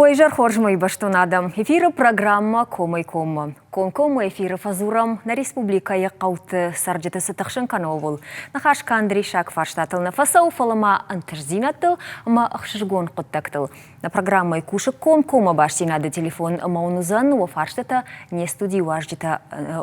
Уӕ изӕр хорз, мӕ бӕстон адӕм! Эфиры программӕ «Комӕй-коммӕ». Комкоммӕ эфиры фӕдзурӕм, нӕ республикӕйы хъӕуты цӕрджыты цы тыхсын кӕны, ууыл. Ныхас канд риссаг фарстатыл нӕ фӕцӕуы, фӕлӕ ма ӕнтыстдзинӕдтыл ӕмӕ ӕхсызгон хъуыддӕгтыл. Нӕ программӕйы кусы комкоммӕ бастдзинады телефон ӕмӕ уын уыдзӕн уӕ фарстытӕ не студийы уазджытӕ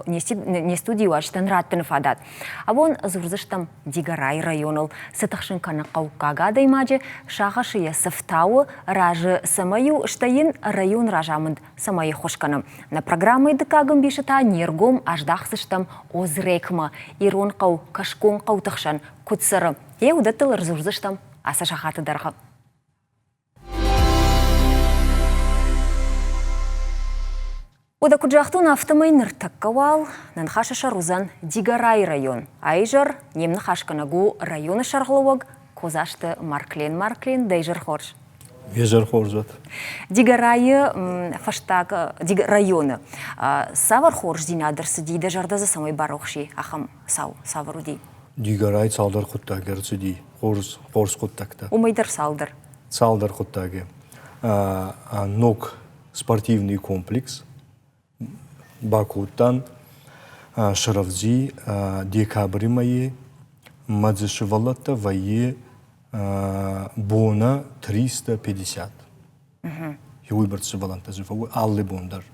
не студийы уазджытӕн раттыны фадат. Абон дзурдзыстӕм Дигорайы районыл цы тыхсын кӕны хъӕуккаг адӕймаджы, сагъӕсы йӕ цы фтауы, разы цӕмӕй у, стӕй йын район разамынд цӕмӕй ӕххуыс кӕны. Нӕ программӕйы дыккаг ӕмбисы та не ргом аздахдзыстӕм Озрекмӕ, ирон хъӕу кӕсгон хъӕуты хсӕн куыд цӕры, йӕ уыдӕттыл ӕрдзурдзыстӕм ацы сахаты дӕргъы. Уӕдӕ куыд загътон, афтӕмӕй ныртӕккӕ уал нӕ ныхасы сӕр уыдзӕн Дигорайы район. Аизӕр не мныхасгӕнӕг у районы сӕргълӕууӕг Козасты Марклен. Марклен, дӕ изӕр хорз. Изӕр хорз уӕд. Дигорайы фӕстаг районы цавӕр хорздзинад ӕрцыди, дӕ зӕрдӕ дзы цӕмӕй барухси, ахӕм цау цавӕр уыди? Дигорайы цалдӕр хъуыддаг ӕрцыди, хорз, хорз хъуыддӕгтӕ. Уымӕй дӕр цалдӕр. Цалдӕр хъуыддаги. Ног спортивный комплекс бакодтан срӕвдзи декабры мӕйы ӕмӕ дзы сывӕллӕттӕ вӕййы бонӕ 350. Уыйбӕрц сывӕллӕттӕ дзы фӕуы алы бон дӕр.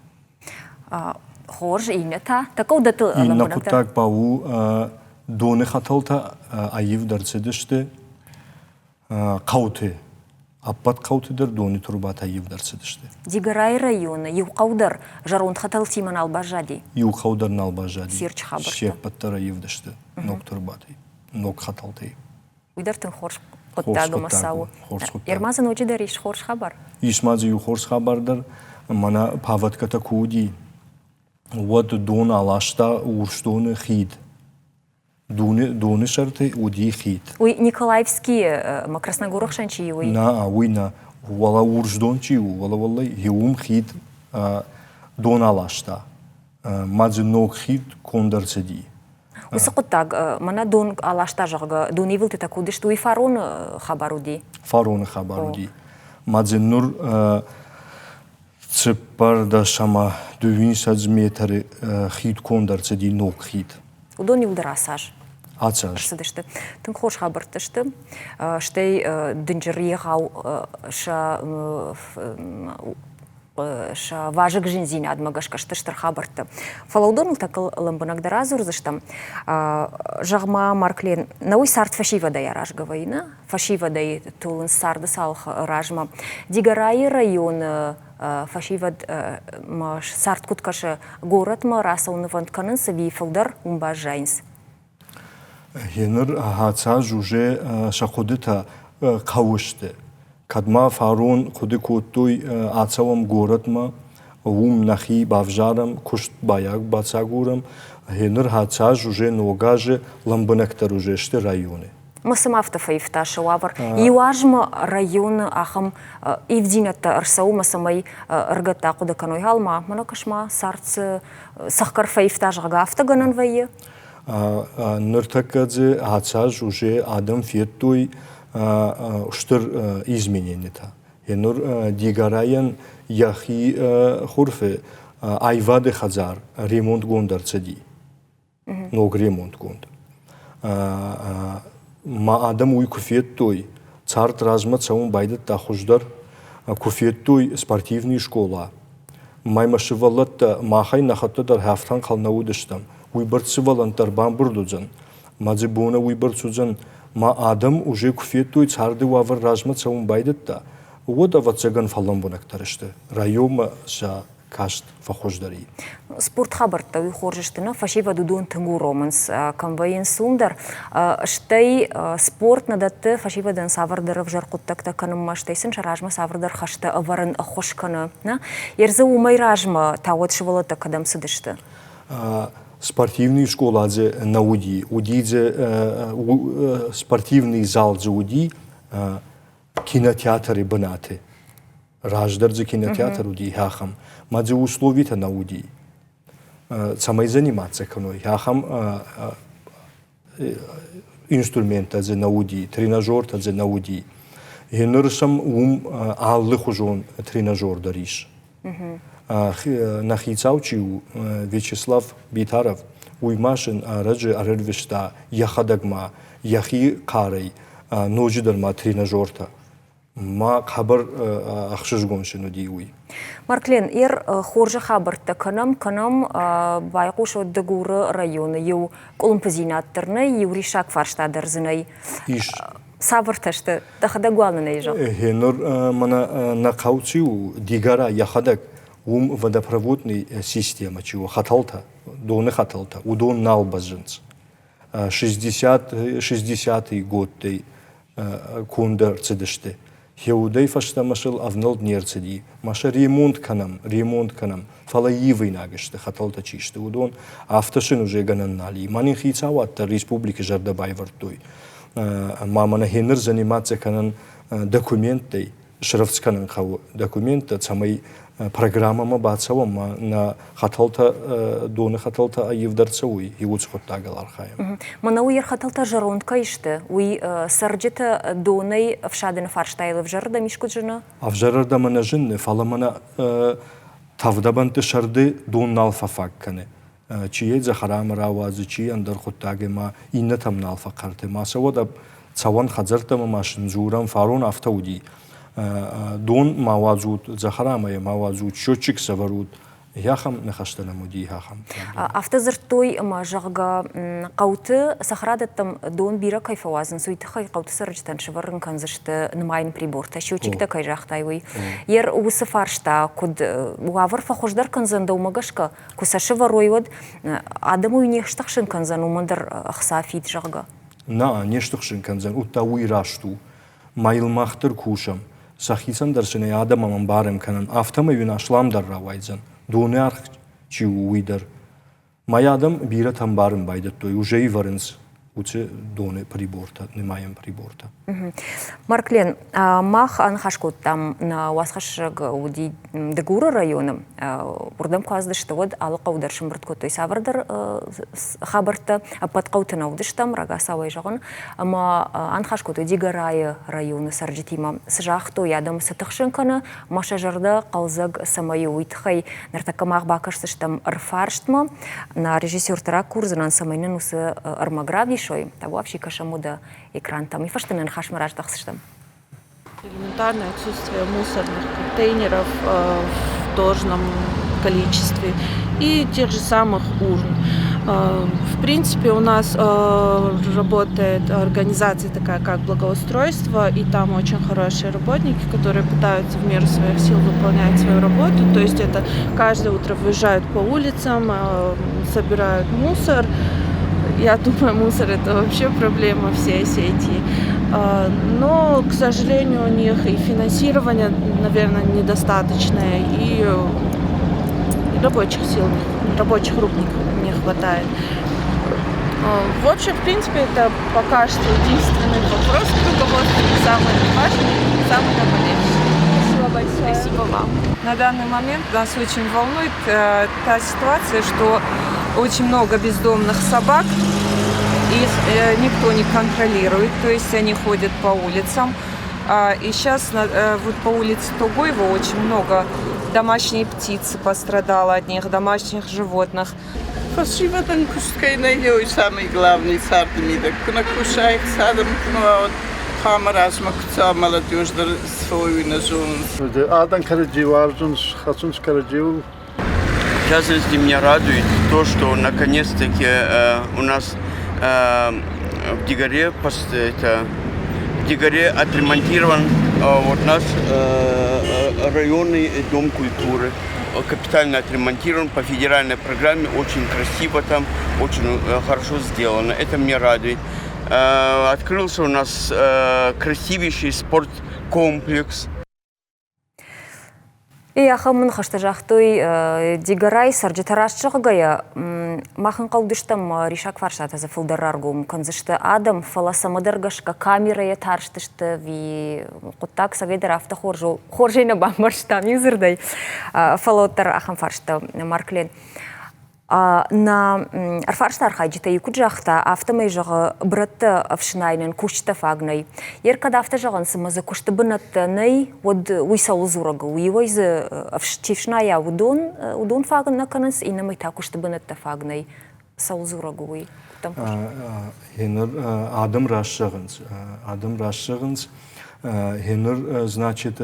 Хорз, иннӕ та? Такой даты Иннӕ хъуыддаг ба у доны хӕтӕлтӕ аивд ӕрцыдысты хъӕуты, ӕппӕт хъӕуты дӕр доны трубатӕ ивд ӕрцыдысты. Дигорайы районы иу хъӕу дӕр зӕронд хӕтӕлтимӕ нал баззади? Иу хъӕу дӕр нал баззади. Цирчы хабӕрттӕ. Се ппӕт дӕр аивд сты ног трубатӕй, ног хӕтӕлтӕй. Уый дӕр тынг хорз хъуыддаг ӕмӕ цауы. Хорз хъуыддаг. Ерма дзы ноджыдӕр ис хорз хабар? Ис ма дзы иу хорз хабар дӕр. Мӕнӕ паводкӕтӕ куы уыди, уӕд дон аласта Урсдоны хид. Доны сӕрты уыди хид. Уый Николаевскийы ӕмӕ Красногоры хсӕн чи у, уый? Нӕ, уый нӕ. Уӕлӕ Урсдон чи у, уӕлӕ уӕлӕ уым хид дон аласта. Ма дзы ног хид конд ӕрцыди. Уыцы хъуыддаг мӕнӕ дон аласта, зӕгъгӕ, донивылдтытӕ куы уыдысты, уый фароны хабар уыди? Фароны хабар уыди. Ма дзы нур 14 ӕмӕ 22 метры хид конд ӕрцыди ног хид. Уыдон иуылдӕр ацаз. Ацаз. Ӕрцыдысты. Тынг хорз хабӕрттӕ сты. Стӕй дынджыр егъау сӕ сӕ вазыг зындзинадмӕ гӕсгӕ сты стыр хабӕрттӕ. Фӕлӕ уыдоныл тӕккӕ лӕмбынӕгдӕр адзурдзыстӕм. Зӕгъ-ма, Марклен, нӕ уый цард фӕсивӕдӕй аразгӕ вӕййы, нӕ? Фӕсивӕдӕй тулынц царды цалх размӕ. Дигорайы районы фӕсивӕд цард куыд кӕсы, горӕтмӕ рацӕуынвӕнд кӕнынц ӕви фылдӕр уым баззайынц? Гъеныр ацаз уже сӕ хъуыдытӕ хъӕуы сты. Кӕд ма фарон хъуыды кодтой ацӕуӕм горӕтмӕ, уым нӕхи бавзарӕм, куыст бацагурӕм, гъеныр ацаз уже ног азы лӕмбынӕгдӕр уже сты районы. Ма цыма афтӕ фӕивта сӕ уавӕр. Иу азмӕ районы ахӕм ивдзинӕдтӕ ӕрцӕуы ӕмӕ цӕмӕй ӕрыгӕттӕ ахъуыды кӕной, ма мӕнӕ кӕс-ма, цард цы цӕхгӕр фӕивта, зӕгъгӕ, афтӕ гӕнӕн вӕййы? Ныртӕккӕ дзы ацы аз уже адӕм федтой стыр измененитӕ. Нур Дигорайӕн йӕхи хурфы аивады хӕдзар ремонтгонд ӕрцыди. Ног ремонтгонд. Ма адӕм уый куы федтой, цард размӕ цӕуын байдыдта хуыздӕр, куы федтой спортивный скъола, мӕ сывӕллӕттӕ махӕй нӕхӕдтӕ дӕр хӕфтӕнхъӕл нӕ уыдыстӕм, уыйбӕрц сывӕллӕттӕ ӕрбамбырд уыдзӕн, мӕ дзы боны уыйбӕрц уыдзӕн, мӕ адӕм уже куы федтой, царды уавӕр размӕ цӕуын байдыдта, уӕд, ӕвӕццӕгӕн, фӕлӕмбынӕгдӕр сты, районмӕ сӕ каст фӕхуыздӕр и. Спорт хабӕрттӕ уый хорз сты, нӕ фӕсивӕд уыдон тынг уромынц, кӕм вӕййынц, уым дӕр. Стӕй спорт нӕ дӕтты фӕсивӕдӕн цавӕрдӕр ӕвзӕр хъуыддӕгтӕ кӕнынмӕ, стӕй сын сӕ размӕ цавӕрдӕр хӕстӕ ӕвӕрын ӕххуыс кӕны. Нӕ? Ердзы уымӕй размӕ та уӕд сывӕллӕттӕ кӕдӕм цыдысты? Спортивный скъола дзы нӕ уыди. Уыди дзы спортивный зал дзы уыди кинотеатры бынаты. Раздӕр дзы кинотеатр уыди ахӕм, ма дзы условитӕ нӕ уыди, цӕмӕй заниматься кӕной, ахӕм инструменттӕ дзы нӕ уыди, тренажертӕ дзы нӕ уыди. Ныр сӕм уым алыхуызон тренажер дӕр ис. Нӕ хицау чи у, Вячеслав Битаров, уый ма сын ӕрӕджы ӕрӕрвыста йӕхӕдӕг ма йӕхи хъарӕй ноджыдӕр ма тренажертӕ. Ма хъӕбӕр ӕхсызгон сын уыди уый. Марклен, ер хорзы хабӕрттӕ кӕнӕм, кӕнӕм, байхъусут Дыгуры районы иу къуылымпыдзинад дӕр нӕй, иу риссаг фарста дӕр дзы нӕй. Ис. Цавӕртӕ сты? Дӕхӕдӕг уал нын ӕй зӕгъ. Гъеныр мӕнӕ нӕ хъӕу чи у, Дигара йӕхӕдӕг, уым водопроводный системӕ чи у, хӕтӕлтӕ, доны хӕтӕлтӕ, уыдон нал бӕззынц. 60-й годтӕй конд ӕрцыдысты. Хеудӕй фӕстӕмӕ сыл ӕвнӕлд не рцыди. Ма сӕ ремонт кӕнӕм, ремонт кӕнӕм, фӕлӕ ивинаг сты, хӕтӕлтӕ чи сты, уыдон. Афтӕ сын уже гӕнӕн нал и. Ма нын хицауад дӕр республикы зӕрдӕ байвӕрдтой. Ма мӕнӕ хеныр заниматься кӕнӕн документтӕй, срӕвдз кӕнын хъӕуы документтӕ, цӕмӕй программӕмӕ бацӕуӕм ӕмӕ нӕ хӕтӕлтӕ, доны хӕтӕлтӕ аивдӕр цӕуой, иуц хъуыддагыл архайӕм. Мӕнӕ уый хӕтӕлтӕ зӕронд кӕй сты, уый цӕрджытӕ донӕй ӕфсадыны фарстайыл ӕвзӕрырдӕм искуыд зыны? Ӕвзӕрырдӕм нӕ зыны, фӕлӕ мӕнӕ тӕвдӕбӕнтты сӕрды дон нал фӕфаг кӕны. Чи йӕ дзӕхӕрамӕ рауадзы, чи ӕндӕр хъуыддаг ӕмӕ иннӕтӕм нал фӕхъӕрты. Ма сӕ уӕд цӕуӕн хӕдзӕрттӕм ӕмӕ сын дзурӕм, фарон афтӕ уыди. Дон ма уадзут, дзӕхӕрамӕ йӕ ма уадзут, счетчик сӕвӕрут. Ахӕм ныхӕстӕ нӕм уыди, ахӕм. Афтӕ дзырдтой, ӕмӕ, зӕгъгӕ, хъӕуты цӕхӕрадӕттӕм дон бирӕ кӕй фӕуадзынц, уый тыххӕй хъӕуты цӕрджытӕн сӕвӕрын кӕндзысты нымайын прибортӕ, счетчиктӕ кӕй загътай, уый. Ер уыцы фарста куыд уавӕр фӕхуыздӕр кӕндзӕн дӕумӕ гӕсгӕ, куы сӕ сӕвӕрой, уӕд адӕмы уый не стыхсын кӕндзӕн, уымӕн дӕр ӕхца фид, зӕгъгӕ. Нӕ, не стыхсын кӕндзӕн, удта уый раст у. Ма йыл мах дӕр кусӕм. Сӕхицӕн дӕр сын ӕй адӕмӕн ӕмбарӕм кӕнӕм, афтӕмӕй уын асламдӕр рауайдзӕн, доны аргъ чи у, уый дӕр. Ма йӕ адӕм бирӕтӕ ӕмбарын байдыдтой, уже ивӕрынц уыцы доны прибортӕ, нымайӕн прибортӕ. Марклен, мах аныхас кодтам, нӕ уацхӕссӕг уыди Дыгуры районы. Уырдӕм куы ацыдысты, уӕд алы хъӕу дӕр сӕмбырд кодтой цавӕрдӕр хабӕрттӕ. Ӕппӕт хъӕуты нӕ уыдыстӕм, рагацауӕй зӕгъын. Ӕмӕ аныхас кодтой Дигорайы районы цӕрджытимӕ. Цы загътой, адӕм цы тыхсын кӕны, ӕмӕ сӕ зӕрдӕ хъӕлдзӕг цӕмӕй у, уый тыххӕй ныртӕккӕ мах бакӕсдзыстӕм ӕрфарстмӕ. Нӕ режиссерты ракурдзынӕн, цӕмӕй нын уыцы ӕрмӕг равдисой. Табуафси кӕсӕм уӕдӕ экрантӕм. Уый фӕстӕ нӕ ныхасмӕ раздӕхдзыстӕм. Элементарное отсутствие мусорных контейнеров в должном количестве и тех же самых урн. В принципе, у нас работает организация такая, как благоустройство, и там очень хорошие работники, которые пытаются в меру своих сил выполнять свою работу. То есть это каждое утро выезжают по улицам, собирают мусор. Я думаю, мусор это вообще проблема всей Осетии. Но, к сожалению, у них и финансирование, наверное, недостаточное, и рабочих сил, рабочих рук не хватает. В общем, в принципе, это пока что единственный вопрос к руководству, самый важный, самый наболевший. Спасибо большое. Спасибо вам. На данный момент нас очень волнует та ситуация, что очень много бездомных собак, их никто не контролирует, то есть они ходят по улицам. И сейчас вот по улице Тогоева очень много домашней птицы пострадало от них, домашних животных. Фӕсивӕдӕн куыст кӕй нӕй, уый самый главный царды мидӕг. Куы нӕ кусай, цадӕм куы нӕ уа, уӕд хъуамӕ размӕ куы цӕуа молодежь дӕр свой уый нӕ зонынц. Адӕм кӕрӕдзи уарзынц, хӕцынц кӕрӕдзиуыл. В частности, меня радует то, что наконец-таки у нас в Дигаре, это, в Дигаре отремонтирован вот наш районный дом культуры. Капитально отремонтирован по федеральной программе, очень красиво там, очень хорошо сделано. Это меня радует. Открылся у нас красивейший спорткомплекс. Ахӕм ныхӕстӕ загътой Дигорайы цӕрджытӕ раст зӕгъгӕйӕ, мах ӕнхъӕлдыстӕм риссаг фарстатӕ дзы фылдӕр раргом кӕндзысты адӕм, фӕлӕ цӕмӕдӕр гӕсгӕ камерӕйӕ тарстысты ӕви хъуыддаг цӕгӕйдӕр афтӕ хорз у, хорзӕй нӕ бамбӕрстам иу дзырдӕй. Фӕлӕ уӕддӕр ахӕм фарста, Марклен. Нӕ ӕрфарсты архайджытӕй куыд загъта, афтӕмӕй, зӕгъы, бырӕттӕ ӕфснайынӕн кусджытӕ фаг нӕй. Йе ркӕд афтӕ зӕгъынц, ӕмӕ дзы куысты бынӕттӕ нӕй, уӕд уый цӕуыл дзурӕг у? Иуӕй дзы чи фснайа, уыдон, уыдон фаг нӕ кӕнынц, иннӕмӕй та куысты бынӕттӕ фаг нӕй. Цӕуыл дзурӕг у уый? Гъеныр адӕм раст зӕгъынц. Адӕм раст зӕгъынц. Гъеныр, значит,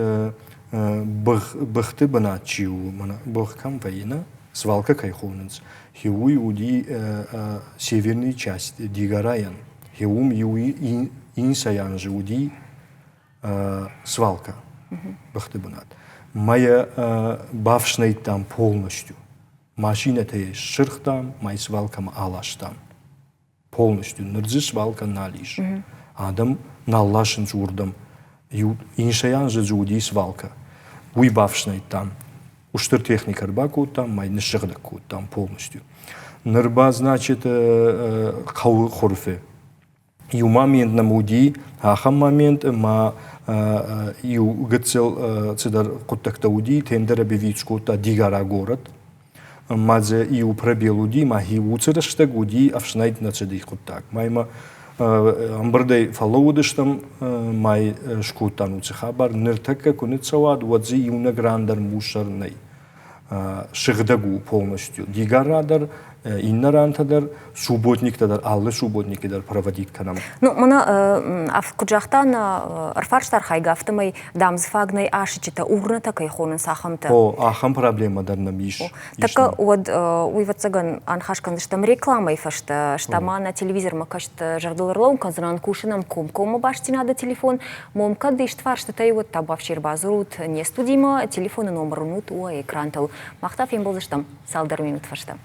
быхты бынат чи у, мӕнӕ бых кӕм вӕййы, нӕ? Свалка кӕй хонынц, уый уыди северный часть Дигарайӕн. Уым иу инсайанзы уыди свалка, быхты бынат. Мӕ йӕ бафснайдтам полностью. Машинӕтӕ йӕ ссырхтам, мӕ свалкӕмӕ аластам. Полностью. Ныр дзы свалка нал ис. Адӕм нал ласынц уырдӕм. Иу инсайанзы дзы уыди свалка. Уый бафснайдтам. Устыр техникӕ ӕрбакодтам, мӕ ныссыгъдӕг кодтам полностью. Ныр ба, значит, хъӕуы хуырфы. Иу момент нӕм уыди, ахӕм момент, ӕмӕ иу гыццыл цыдӕр хъуыддӕгтӕ уыди, тендер объявить скодта Дигара город. Ма дзы иу пробел уыди, ма уыцы рӕстӕг уыди ӕфснайд нӕ цыди хъуыддаг. Мӕймӕ ӕмбырдӕй фӕлӕууыдыстӕм, мӕй скодтам уыцы хабар. Ныртӕккӕ куы ныццӕуат, уӕд дзы иунӕг ран дӕр мусор нӕй. Сыгъдӕг у полностью. Дигара дӕр, иннӕ рантӕ дӕр, субботниктӕ дӕр, алы субботники дӕр проводить кӕнӕм. Ну, мӕнӕ куыд загъта нӕ ӕрфарст архайгӕ, афтӕмӕй дам дзы фаг нӕй асыччытӕ, урнӕтӕ кӕй хонынц, ахӕмтӕ. О, ахӕм проблемӕ дӕр нӕм ис. Тӕккӕ уӕд уый, ӕвӕццӕгӕн, аныхас кӕндзыстӕм рекламӕйы фӕстӕ, стӕ ма нӕ телевизормӕ каст зӕрдыл ӕрлӕууын кӕндзынӕн, кусынӕм комкоммӕ бастдзинады телефон. Мом кӕд ист фарстытӕй, уӕд та бафсер бадзурут не студимӕ, телефоны номыр уынут уӕ экрантыл. Мах та фембӕлдзыстӕм цалдӕр минут фӕстӕ.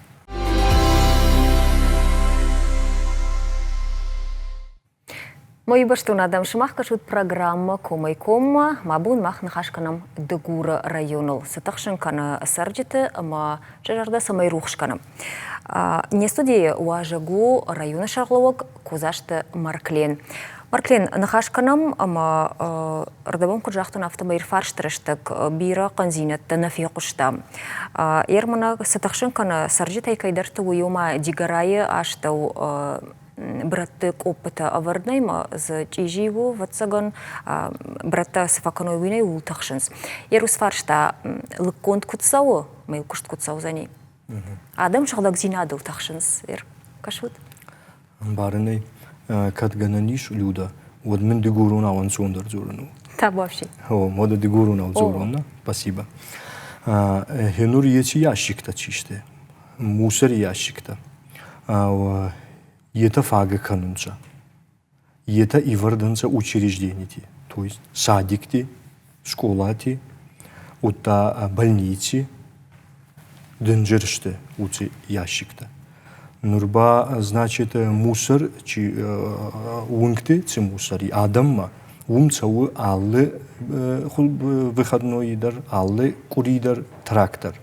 Мой бӕстон адӕм, сымах кӕсут программӕ Комӕй-коммӕ. Мӕ бон мах ныхас кӕнӕм Дыгуры районыл. Цы тыхсын кӕны цӕрджыты ӕмӕ сӕ зӕрдӕ цӕмӕй рухс кӕны. Не студийы уазӕг у районы сӕргълӕууӕг Козасты Марклен. Марклен, ныхас кӕнӕм ӕмӕ ӕрдӕбон куыд загътон, афтӕмӕй ӕрфарсты рӕстӕг бирӕ хъӕндзинӕдтӕ нӕ фехъуыстам. Ермана цы тыхсын кӕны цӕрджытӕй кӕйдӕрты, уый ома Дигорайы астӕу брӕтты къоппытӕ ӕвӕрд нӕй ӕмӕ дзы чъизи у, ӕвӕццӕгӕн, брӕттӕ цы фӕкӕной, уый нӕй, ууыл тыхсынц. Ерус фарста лыггонд куыд цӕуы, мӕ куыст куыд цӕудзӕни? Адӕм сыгъдӕгдзинадыл тыхсынц. Кӕсут? Ӕмбарын ӕй, кӕд гӕнӕн ис, Люда, уӕд мын дыгуронау ӕнцондӕр дзурын у. Табуафси. О, мода дыгуронау дзурон, на? Спасибо. Генур еци ящиктӕ чи сты? Мусори ящиктӕ. Етӕ фагӕ кӕнунцӕ. Етӕ ивӕрд ӕнцӕ учрежденити, то есть садикти, скъолати, удта больници динджир сты уыцы ящиктӕ. Нур ба, значит, мусор чи уынгты цы мусор и адӕммӕ, уым цӕуы алы выходной дӕр, алы къуыри дӕр трактор.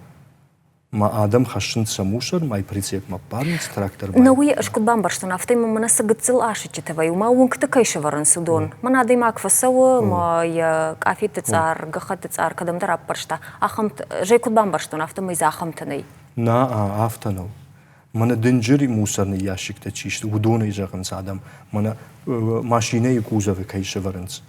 Ма адӕм хӕссынц сӕ мусор, мӕй прицепмӕ ппарынц трактор. Нӕ уый ӕз куыд бамбӕрстон, афтӕ мӕ мӕнӕ цы гыццыл асыччытӕ вӕййы, уымӕ уынгты кӕй сӕвӕрынц, уыдон. Мӕн адӕймаг фӕцӕуы, мӕ йӕ къафетты цъар, гӕххӕтты цъар кӕдӕмдӕр аппӕрста. Ахӕмтӕ, зӕй куыд бамбӕрстон, афтӕмӕй дзы ахӕмтӕ нӕй. Нӕ, афтӕ нӕу. Мӕнӕ дынджыр мусорный ящиктӕ чи сты, уыдонӕй зӕгъынц адӕм, мӕнӕ машинӕйы кузовы кӕй сӕвӕрынц,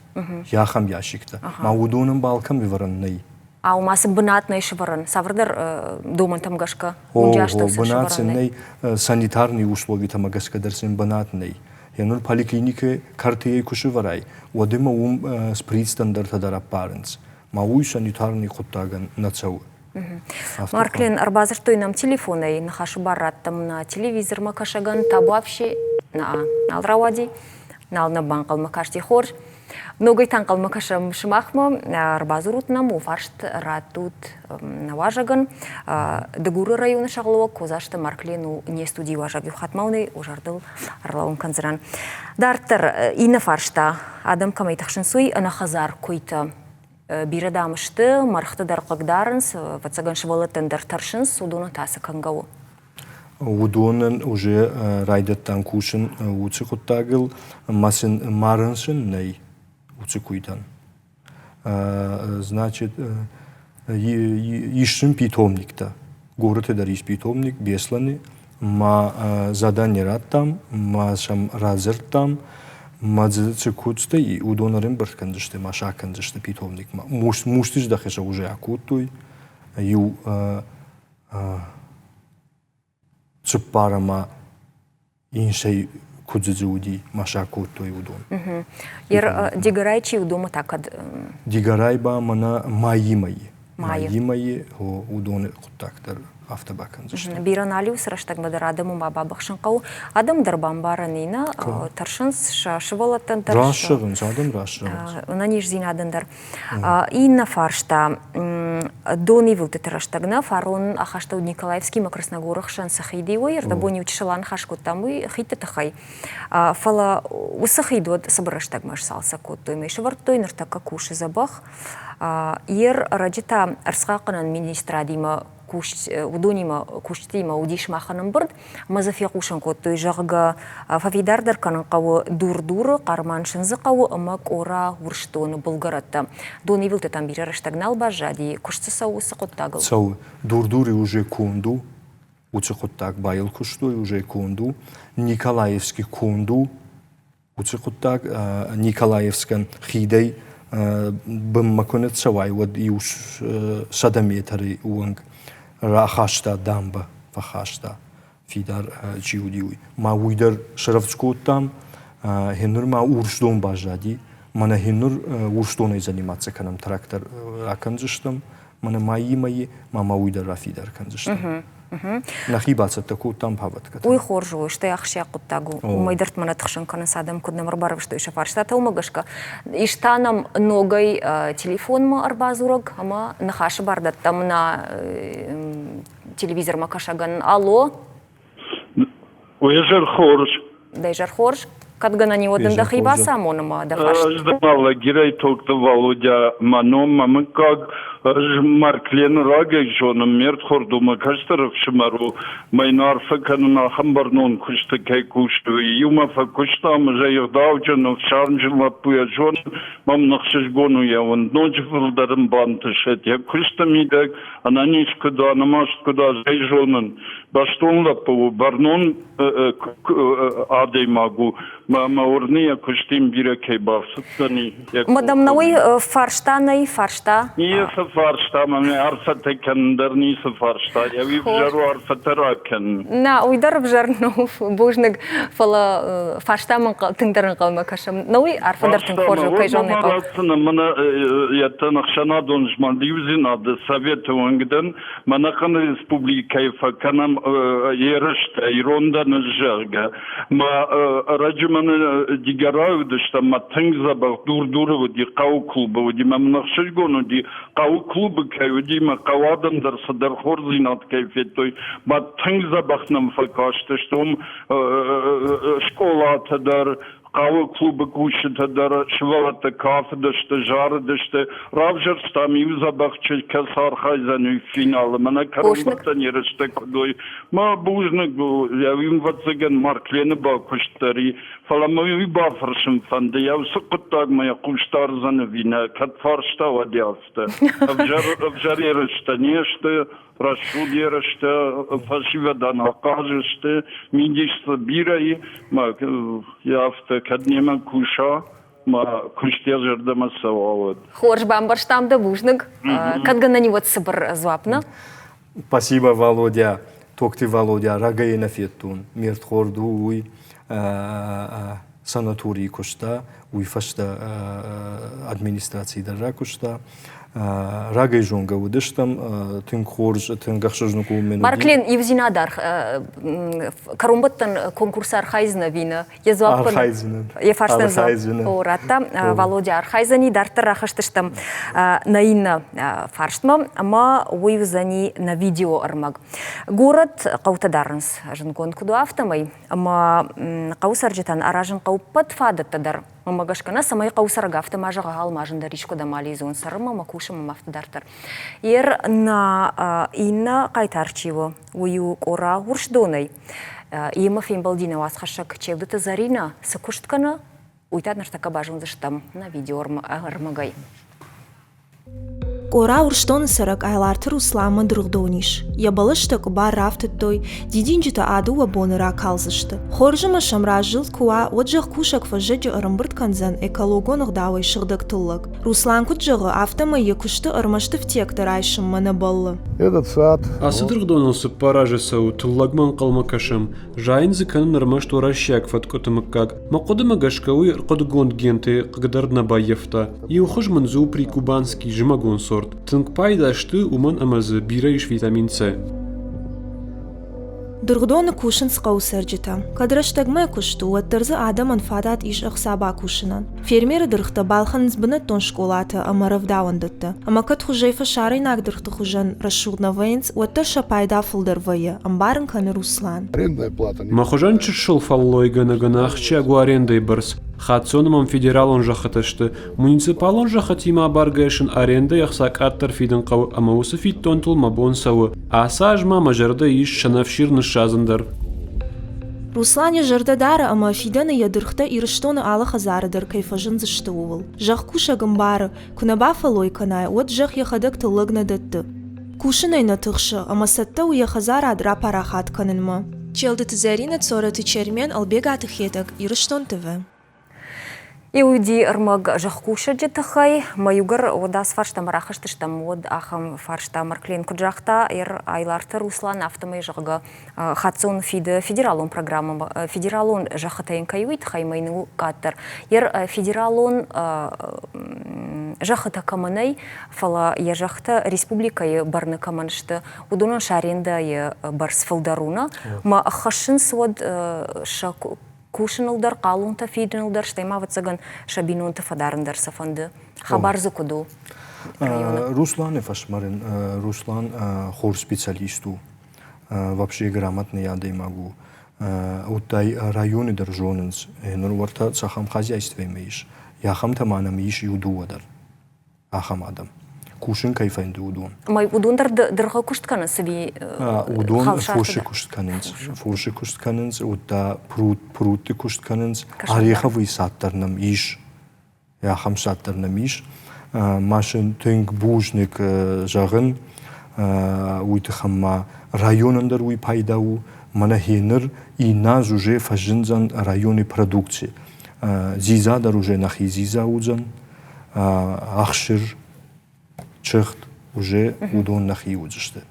ахӕм ящиктӕ. Ма уыдонӕн балкӕм ӕвӕрӕн нӕй. Ау, ма цы бынат нӕй сӕвӕрӕн? Цавӕрдӕр домӕнтӕм гӕсгӕ? О, бынат сын нӕй, санитарный условитӕмӕ гӕсгӕ дӕр сын бынат нӕй. Йӕ ныр поликлиникӕ кӕртыйӕ куы сӕвӕрай, уӕд ӕмӕ уым сприцтӕндӕртӕ дӕр ӕппарынц. Ма уый санитарный хъуыддагӕн нӕ цӕуы. Марклен, ӕрбадзырдтой нӕм телефонӕй, ныхасы бар радтам нӕ телевизормӕ кӕсӕгӕн, табуафси, нӕ, нал рауади, нал нӕ банхъӕлмӕ касти хорз. Ногӕй та ӕнхъӕлмӕ кӕсӕм сымахмӕ. Ӕрбадзурут нӕм, у фарст раттут нӕ уазӕгӕн. Дыгуры районы сӕргълӕууӕг Козасты Марклен у не студийы уазӕг. Иу хатт ма уын ӕй уӕ зӕрдыл ӕрлӕууын кӕндзынӕн. Дарддӕр иннӕ фарста. Адӕм кӕмӕй тыхсынц, уый ӕнӕхӕдзар куыйтӕ. Бирӕ дам сты, мӕргъты дӕр хъыгдарынц, ӕвӕццӕгӕн сывӕллӕттӕн дӕр тӕрсынц, уыдонӕн та цы кӕнгӕ у? Уыдонӕн уже райдыдтам кусын уыцы хъуыддагыл, ӕмӕ сын марын сын нӕй уыцы куыйтӕн. Значит, ис сын питомниктӕ. Горӕты дӕр ис питомник Беслӕны. Ма задание радтам, ма сӕм радзырдтам, ма дзы цы куыдзтӕ и, уыдон ӕрӕмбырд кӕндзысты ма сӕ акӕндзысты питомникмӕ. Мусты здӕхы сӕ уже акодтой. Иу цыппар ӕмӕ инсӕй куыдзы дзы уыди, ма сӕ кодтой уыдон. Дигорай чи уыдонмӕ та кӕд? Дигорай ба мӕнӕ майы мӕйы. Майы мӕйы уыдоны хъуыддаг дӕр афтӕ бакӕндзысты. Бирӕ нал уыцы рӕстӕгмӕ дӕр адӕмы ма бабыхсын хъӕуы. Адӕм дӕр бамбарын и нӕ тӕрсынц сӕ сывӕллӕттӕн дӕр. Раст зӕгъынц, адӕм раст зӕгъынц. Ӕнӕниздзинадӕн дӕр. Иннӕ фарста донивылдтыты рӕстӕг нӕ фарон ахастӕуыд Николаевскимӕ Красногоры хсӕн цы хид и, уый ӕрдӕбон иу чысыл аныхас кодтам уый хидты тыххӕй. Фӕлӕ уыцы хид уӕд цыбыр рӕстӕгмӕ сцалцӕг кодтой мӕ сӕвӕрдтой, ныртӕккӕ кусы дзӕбӕх. Йе рӕджы та ӕрцхъахъхъӕнӕн министрадимӕ уыдонимӕ кусджытимӕ уыдис махӕн ӕмбырд ӕмӕ дзы фехъусын кодтой, зӕгъгӕ, фӕфидардӕр кӕнын хъӕуы Дур-Дуры, Хъарман-Сындзыхъӕуы ӕмӕ Къора Урсдоны былгӕрӕттӕ. Донивылдтытӕм бирӕ рӕстӕг нал баззади, куыст дзы цӕуы уыцы хъуыддагыл. Цӕуы. Дур-Дуры уже конд у, уыцы хъуыддаг байыл куыстой, уже конд у. Николаевский конд у, Уыцы хъуыддаг Николаевскӕн хидӕй бынмӕ куы ныццӕуай, уӕд иу 100 метры онг рахаста дамбӕ, фӕхаста фидар чи уыди, уый. Ма уый дӕр срӕвдз кодтам, гъеныр ма Урсдон баззади. Мӕнӕ гъеныр Урсдонӕй заниматься кӕнӕм, трактор ракӕндзыстӕм, мӕнӕ майимӕ ма ма уый дӕр рафидар кӕндзыстӕм. Нӕхи бацӕттӕ кодтам паводкӕтӕ. Уый хорз у, стӕй ахсджиаг хъуыддаг у. Уымӕй дӕр ма нӕ тыхсын кӕнынц адӕм, куыд нӕм ӕрбарвыстой сӕ фарстатӕ, уымӕ гӕсгӕ. Ис та нӕм ногӕй телефонмӕ ӕрбадзурӕг ӕмӕ ныхасы бар дӕттӕм нӕ телевизормӕ кӕсӕгӕн. Алло! Уе зӕр хорз. Дӕ зӕр хорз. Кӕд гӕнӕн и, уӕд ын дӕхи бацамон ӕмӕ дӕ фарст. Ӕз дӕ Алагирӕй Токты Валодя, мӕ ном, мӕ мыггаг. Ӕз Марклены рагӕй зонын, ме рдхорд у, мӕ кӕстӕр ӕфсымӕр у. Мӕ йын арфӕ кӕнын ахӕм бӕрнон куысты кӕй кусы, уый. Иумӕ фӕкуыстам, ӕз ӕй ӕгъдауджын, ӕфсармджын лӕппуйӕ зонын, мӕм ӕхсызгон у йӕ уынд. Ноджы фылдӕр ын бантысӕд йӕ куысты мидӕг, ӕнӕниз куыд уа, нымӕст куыд уа, ӕз ӕй зонын. Бӕстон лӕппу у, бӕрнон адӕймаг у. Мӕ уырны йӕ куыстим бирӕ кӕй бафтыдтӕни. Мадам, науи фарста нӕй, фарста? Ницы фарста, мӕ арфӕтӕ кӕнын дӕр ницы фарста. Йӕ уый ӕвзӕр у арфӕтӕ ракӕнын. Нӕ, уый дӕр ӕвзӕр нӕу, бузныг, фӕлӕ фарста мын тынгдӕр ӕнхъӕлмӕ кӕсӕм. Науи арфӕ дӕр тынг хорз у, кӕй зонын хъӕуы. Мӕнӕ йӕ ӕхсӕнадон змӕлд иудзинады советы уӕнг дӕн. Мӕнӕхъӕн республикӕйы фӕкӕнӕм ерыстӕ, ирон дӕн ӕз, зӕгъгӕ. Мӕ ӕрӕджы мӕнӕ Дигорайы уыдыстӕм, мӕ тынг дзӕбӕх Дур-Дуры уыди, хъӕуы клубы уыди. Мӕ мын ӕхсызгон уыди, хъӕуы клубы кӕй уыди, мӕ хъӕуы адӕм дӕр цыдӕр хорздзинад кӕй федтой. Мӕ тынг дзӕбӕх нӕм фӕкастысты уым скъолатӕ дӕр, хъӕуы клубы кусджытӕ дӕр сывӕллӕттӕ кафыдысты, зарыдысты. Равзӕрстам иу дзӕбӕх чызг, кӕцы архайдзӕн уый финалы. Мӕнӕ кӕронбӕттӕн ерыстӕ куыд уой. Мӕ бузныг, ӕвӕццӕгӕн Марклены бакуыст дӕр и, фӕлӕ мӕ уый бафӕрсын фӕнды, йӕ уыцы хъуыддагмӕ йӕ хъус дардзӕн ӕви нӕ, кӕд фарста уӕд афтӕ. Ӕвзӕр, ӕвзӕр ерыстӕ не сты, рӕсугъд ерыстӕ фӕсивӕдӕн ахъаз сты, мидис дзы бирӕ и, мӕ афтӕ кӕд немӕ куса, мӕ куыст йӕ зӕрдӕмӕ цӕуа, уӕд. Хорз, бамбӕрстам дӕ, бузныг. Кӕд гӕнӕн и, уӕд цыбыр дзуапп, нӕ? Спасибо, Володя. Токты Володя рагӕй нӕ федтон. Ме рдхорд у уый санаторийы куыста, уый фӕстӕ администрацийы дӕр ракуыста. Рагӕй зонгӕ уыдыстӕм, тынг хорз, тынг ӕхсызгон у мӕн. Марклен, иудзинад кӕронбӕттӕн конкурсы архайдзынӕ ӕви нӕ? Йӕ дзуапп Архайдзынӕн. Йӕ фарстӕн дзуапп радта. Володя архайдзӕни. Дарддӕр рахызтыстӕм нӕ иннӕ фарстмӕ ӕмӕ уый уыдзӕни нӕ видеоӕрмӕг. Горӕт хъӕутӕ дарынц зындгонд куыд у, афтӕмӕй. Ӕмӕ хъӕуы цӕрджытӕн аразын хъӕуы ӕппӕт фадӕттӕ дӕр. Уымӕ гӕсгӕ нӕ, цӕмӕй хъӕуы цӕрӕг афтӕ ма зӕгъа, ма зындӕр искуыдӕм алидзон цӕрынмӕ ӕмӕ кусынмӕ афтӕ дарддӕр. Ер нӕ иннӕ хъайтар чи у, уый у Къора Урсдонӕй. Йемӕ фембӕлди нӕ уацхӕссӕг Челдыты Зӕринӕ цы куыст кӕны, уый та ныртӕккӕ базондзыстӕм нӕ видеоӕрмӕгӕй. Къора Урсдоны цӕрӕг Айларты Русланмӕ дыргъдон ис. Йӕ бӕлӕстӕ къуыбар рафтыдтой, дидинджытӕ а-дыууӕ боны ракалдзысты. Хорз ӕмӕ сӕм раззылд куы уа, уӕд зӕхкусӕг фӕззӕджы ӕрӕмбырд кӕндзӕн экологон ӕгъдауӕй сыгъдӕг тыллӕг. Руслан куыд зӕгъы, афтӕмӕй йӕ куысты ӕрмӕст ӕфтиӕгтӕ райсынмӕ нӕ бӕллы. Этот сад. Ацы дыргъдоныл цыппар азы цӕуы, тыллӕгмӕ ӕнхъӕлмӕ кӕсӕм. Зайын дзы кӕнын ӕрмӕст уӕрӕсейаг фӕткъуыты мыггаг. Мӕ хъуыдымӕ гӕсгӕ уый ӕрхъуыдыгонд генты хъыгдард нӕ баййӕфта. Иу хуыз мын дзы у прикубанский зымӕгон сорт. Тынг пайда сты, уымӕн ӕмӕ дзы бирӕ ис витамин С. Дыргъдоны кусынц хъӕуы цӕрджытӕ. Кӕд рӕстӕгмӕ куыст у, уӕддӕр дзы адӕмӕн фадат ис ӕхца бакусынӕн. Фермеры дыргътӕ балхӕнынц бынӕттон скъолатӕ ӕмӕ рӕвдауӕндӕттӕ. Ӕмӕ кӕд хуызӕй фӕсарӕйнаг дыргъты хуызӕн рӕсугъд нӕ вӕййынц, уӕддӕр сӕ пайда фылдӕр вӕййы, ӕмбарын кӕны Руслан. Мӕ хуызӕн чысыл фӕллойгӕнӕгӕн ахсджиаг у арендӕйы бӕрц. Хаццоны мӕм федералон зӕххытӕ сты. Муниципалон зӕххытимӕ абаргӕйӕ сын арендӕйы ӕхца къаддӕр фидын хъӕуы ӕмӕ уыцы фиддонтыл мӕ бон цӕуы. Ацы аз ма мӕ зӕрдӕ ис сӕнӕфсир ныссадзын дӕр. Руслан йӕ зӕрдӕ дары ӕмӕ фидӕны йӕ дыргътӕ Ирыстоны алы хӕдзары дӕр кӕй фӕзындзысты, ууыл. Зӕхкусӕг ӕмбары, куы нӕ бафӕллой кӕнай, уӕд зӕхх йӕхӕдӕг тыллӕг нӕ дӕтты. Кусынӕй нӕ тыхсы ӕмӕ цӕттӕ у йӕ хӕдзарад рапарахат кӕнынмӕ. Челдыты Зӕринӕ, Цорӕты Чермен, Ӕлбегаты Хетӕг, Ирыстон ТВ. Иуди ӕрмӕг зӕхкусӕджы тыххӕй мӕ иугӕр уӕд ацы фарстамӕ рахызтыстӕм, уӕд ахӕм фарста Марклен куыд загъта, Айларты Руслан афтӕмӕй, зӕгъгӕ, хаццон фиды федералон программӕмӕ, федералон зӕххытӕ йын кӕй уый тыххӕй мӕ йын у къаддӕр. Йӕ федералон зӕххытӕ кӕмӕ нӕй, фӕлӕ йӕ зӕххытӕ республикӕйы бӕрны кӕмӕн сты, уыдонӕн сӕ арендӕйы бӕрц фылдӕр у, нӕ? Мӕ ӕххӕссынц уӕд сӕ кусыныл дӕр, хъалонтӕ фидыныл дӕр, стӕй ма, ӕвӕццӕгӕн, сӕ бинонты фӕдарын дӕр сӕ фӕнды. Хабар дзы куыд у? Русланы фӕсмӕрын Руслан хорз специалист у, вообще грамотный адӕймаг у. Уыдтай районы дӕр зонынц, ныр уӕртӕ цахӕм хозяйствӕмӕ ис, ахӕмтӕ ма нӕм ис иу-дыууӕ дӕр. ахӕм адӕм. Кусын кӕй фӕнды, уыдон. Ӕмӕ уыдон дӕр дыргъы куыст кӕнынц ӕви Уыдон фосы куыст кӕнынц. Фосы куыст кӕнынц, уыдта прутты куыст кӕнынц. Ореховый сад дӕр нӕм ис. Ахӕм сад дӕр нӕм ис. Ма сын тынг бузныг зӕгъын. Уый тыххӕн ма районӕн дӕр уый пайда у. Мӕнӕ гьеныр иннӕ аз уже фӕзындзӕн районы продукци. Дзидза дӕр уже нӕхи дзидза уыдзӕн. ӕхсыр, чыгъд уже уыдон нӕхи уыдзысты.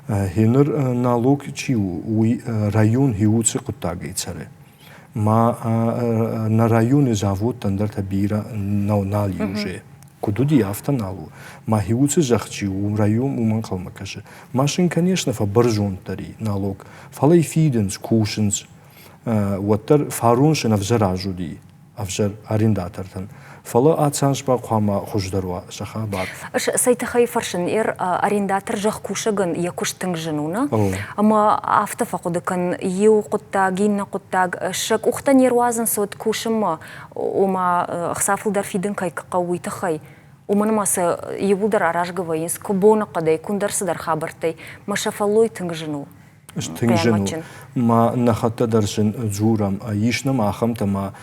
Гьеныр налог чи у, уый район хиуцы хъуыддагӕй цӕры. Ма нӕ районы заводтӕ ӕндӕртӕ бирӕ нал и уже. Куыд уыди, афтӕ нал у. Ма хиуцы зӕхх чи у, район уымӕ ӕнхъӕлмӕ кӕсы. Ма сын, конечно, фӕбӕрзонддӕр и налог, фӕлӕ фидынц, кусынц. Уӕддӕр фарон сын ӕвзӕр аз уыди. ӕвзӕр арендатортӕн. Фӕлӕ ацанс ба хъуамӕ хуыздӕр уа сӕ хабар. Цӕй тыххӕй фӕрсын, арендатор зӕхкусӕгӕн йӕ куыст тынг зын у, нӕ? Ӕмӕ афтӕ фӕхъуыды кӕн, иу хъуыддаг, иннӕ хъуыддаг, сӕ къухтӕ не руадзынц уӕд кусынмӕ, ома ӕхца фылдӕр фидын кӕй хъӕуы, уый тыххӕй. Уымӕн ӕмӕ сӕ иууылдӕр аразгӕ вӕййынц куы боныхъӕдӕй, куы ӕндӕр цыдӕр хабӕрттӕй, мӕ сӕ фӕллой тынг зын у. Тынг зын у. Ма нӕхӕдтӕ дӕр сын дзурӕм. Ис нӕм ахӕмтӕ ма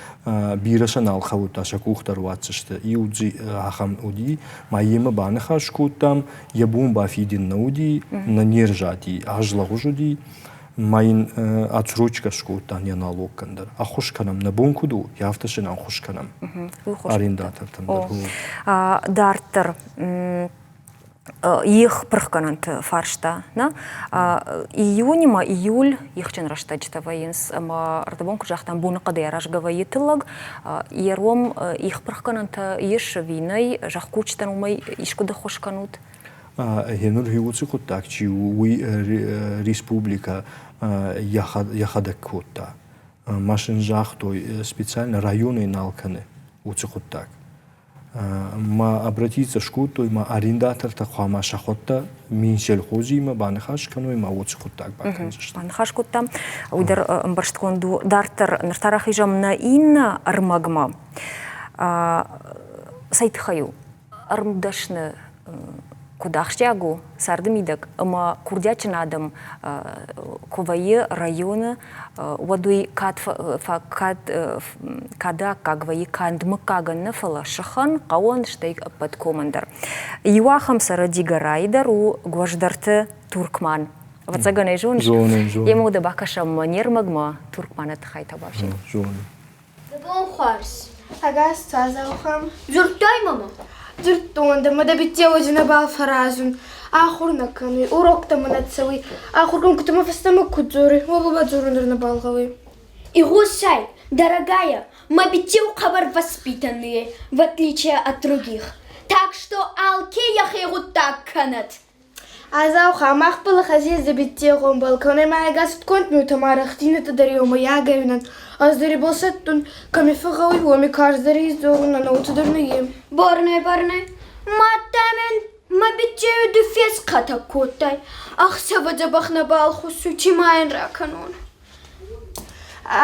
бирӕ сӕ нал хӕуыдта, сӕ къух дӕр уадздзысты. Иу ахӕм уыди, ма йемӕ баныхас кодтам, йӕ бон бафидын нӕ уыди, нӕ не рзади, аз лӕгъуыз уыди. Ма йын отсрочка скодта не налогкӕн дӕр. Ӕххуыс кӕнӕм, нӕ бон куыд у, афтӕ сын ӕххуыс кӕнӕм. Арендатортӕн дӕр. Дарддӕр их пырхгӕнӕнты фарста. Нӕ? Июнь ӕмӕ июль ихджын рӕстӕджытӕ вӕййынц ӕмӕ ӕрдӕбон куыд загътам, боныхъӕдӕй аразгӕ вӕййы тыллӕг. Йе ром их пырхгӕнӕнтӕ ис ӕви нӕй, зӕхкусджытӕн уымӕй искуыд ӕххуыс кӕнут? Гъеныр уыцы хъуыддаг чи у, уый республикӕ йӕхӕдӕг кодта. Ма сын загътой, специально районӕй нал кӕны уыцы хъуыддаг. Ма обратиться скодтой, ма арендатортӕ хъуамӕ сӕхуӕдтӕ Минсельхозимӕ баныхас кӕной, ма уыцы хъуыддаг бакӕндзысты. Баныхас кодтам, уый дӕр ӕмбӕрстгонд у. Дарддӕр ныр та рахизӕм нӕ иннӕ ӕрмӕгмӕ. Цӕй тыххӕй у? Ӕрмдӕсны куыд ахсджиаг у царды мидӕг ӕмӕ курдиатджын адӕм куы вӕййы районы, уӕд уый кӕд кӕд кады аккаг вӕййы канд мыггагӕн нӕ, фӕлӕ сыхӕн, хъӕуӕн, стӕй ӕппӕт комӕн дӕр. Иу ахӕм цӕры Дигорайы дӕр у Гуӕздӕрты Туркман. Ӕвӕццӕгӕн ӕй зоныс. Зонын, зонын. Йемӕ дӕ бакӕсӕм не рмӕгмӕ Туркманы тыххӕй табафсин. Зонын. Дӕ хуарз. Ӕгас Тазаухӕм. Дзурдтай мӕмӕ? Дзурдтон дӕ, мӕ дӕ биццеуӕджы нӕбал фӕразун. Ахур нӕ кӕнуй, уроктӕмӕ нӕ цӕуй. Ахургӕнгутӕмӕ фӕстӕмӕ куд дзоруй, уобӕл ба дзорун дӕр нӕбал гъӕуй. Игъосай, дорогая, мӕ биццеу хъӕбӕр воспитанные, в отличие от других. Так что алке йӕхе гъуддаг кӕнӕд. Азауха, мах былыхӕзезы биццеу балконӕй ма ӕгас фудконд миутӕ рӕхтийнӕтӕ дӕр еумӕйагӕй уинӕн. Ӕз дӕр ибӕл сӕттун, кӕми фӕгъгъӕуй, уоми карздӕр исдзорун, ӕнӕуотӕ дӕр нӕййе. Борнӕ, борнӕ, мадта мин мӕ биццеуи ду фесхъӕтӕг кодтай. Ӕхсӕвӕ дзӕбӕх нӕбал хуссуй, ци ма ин ракӕнон?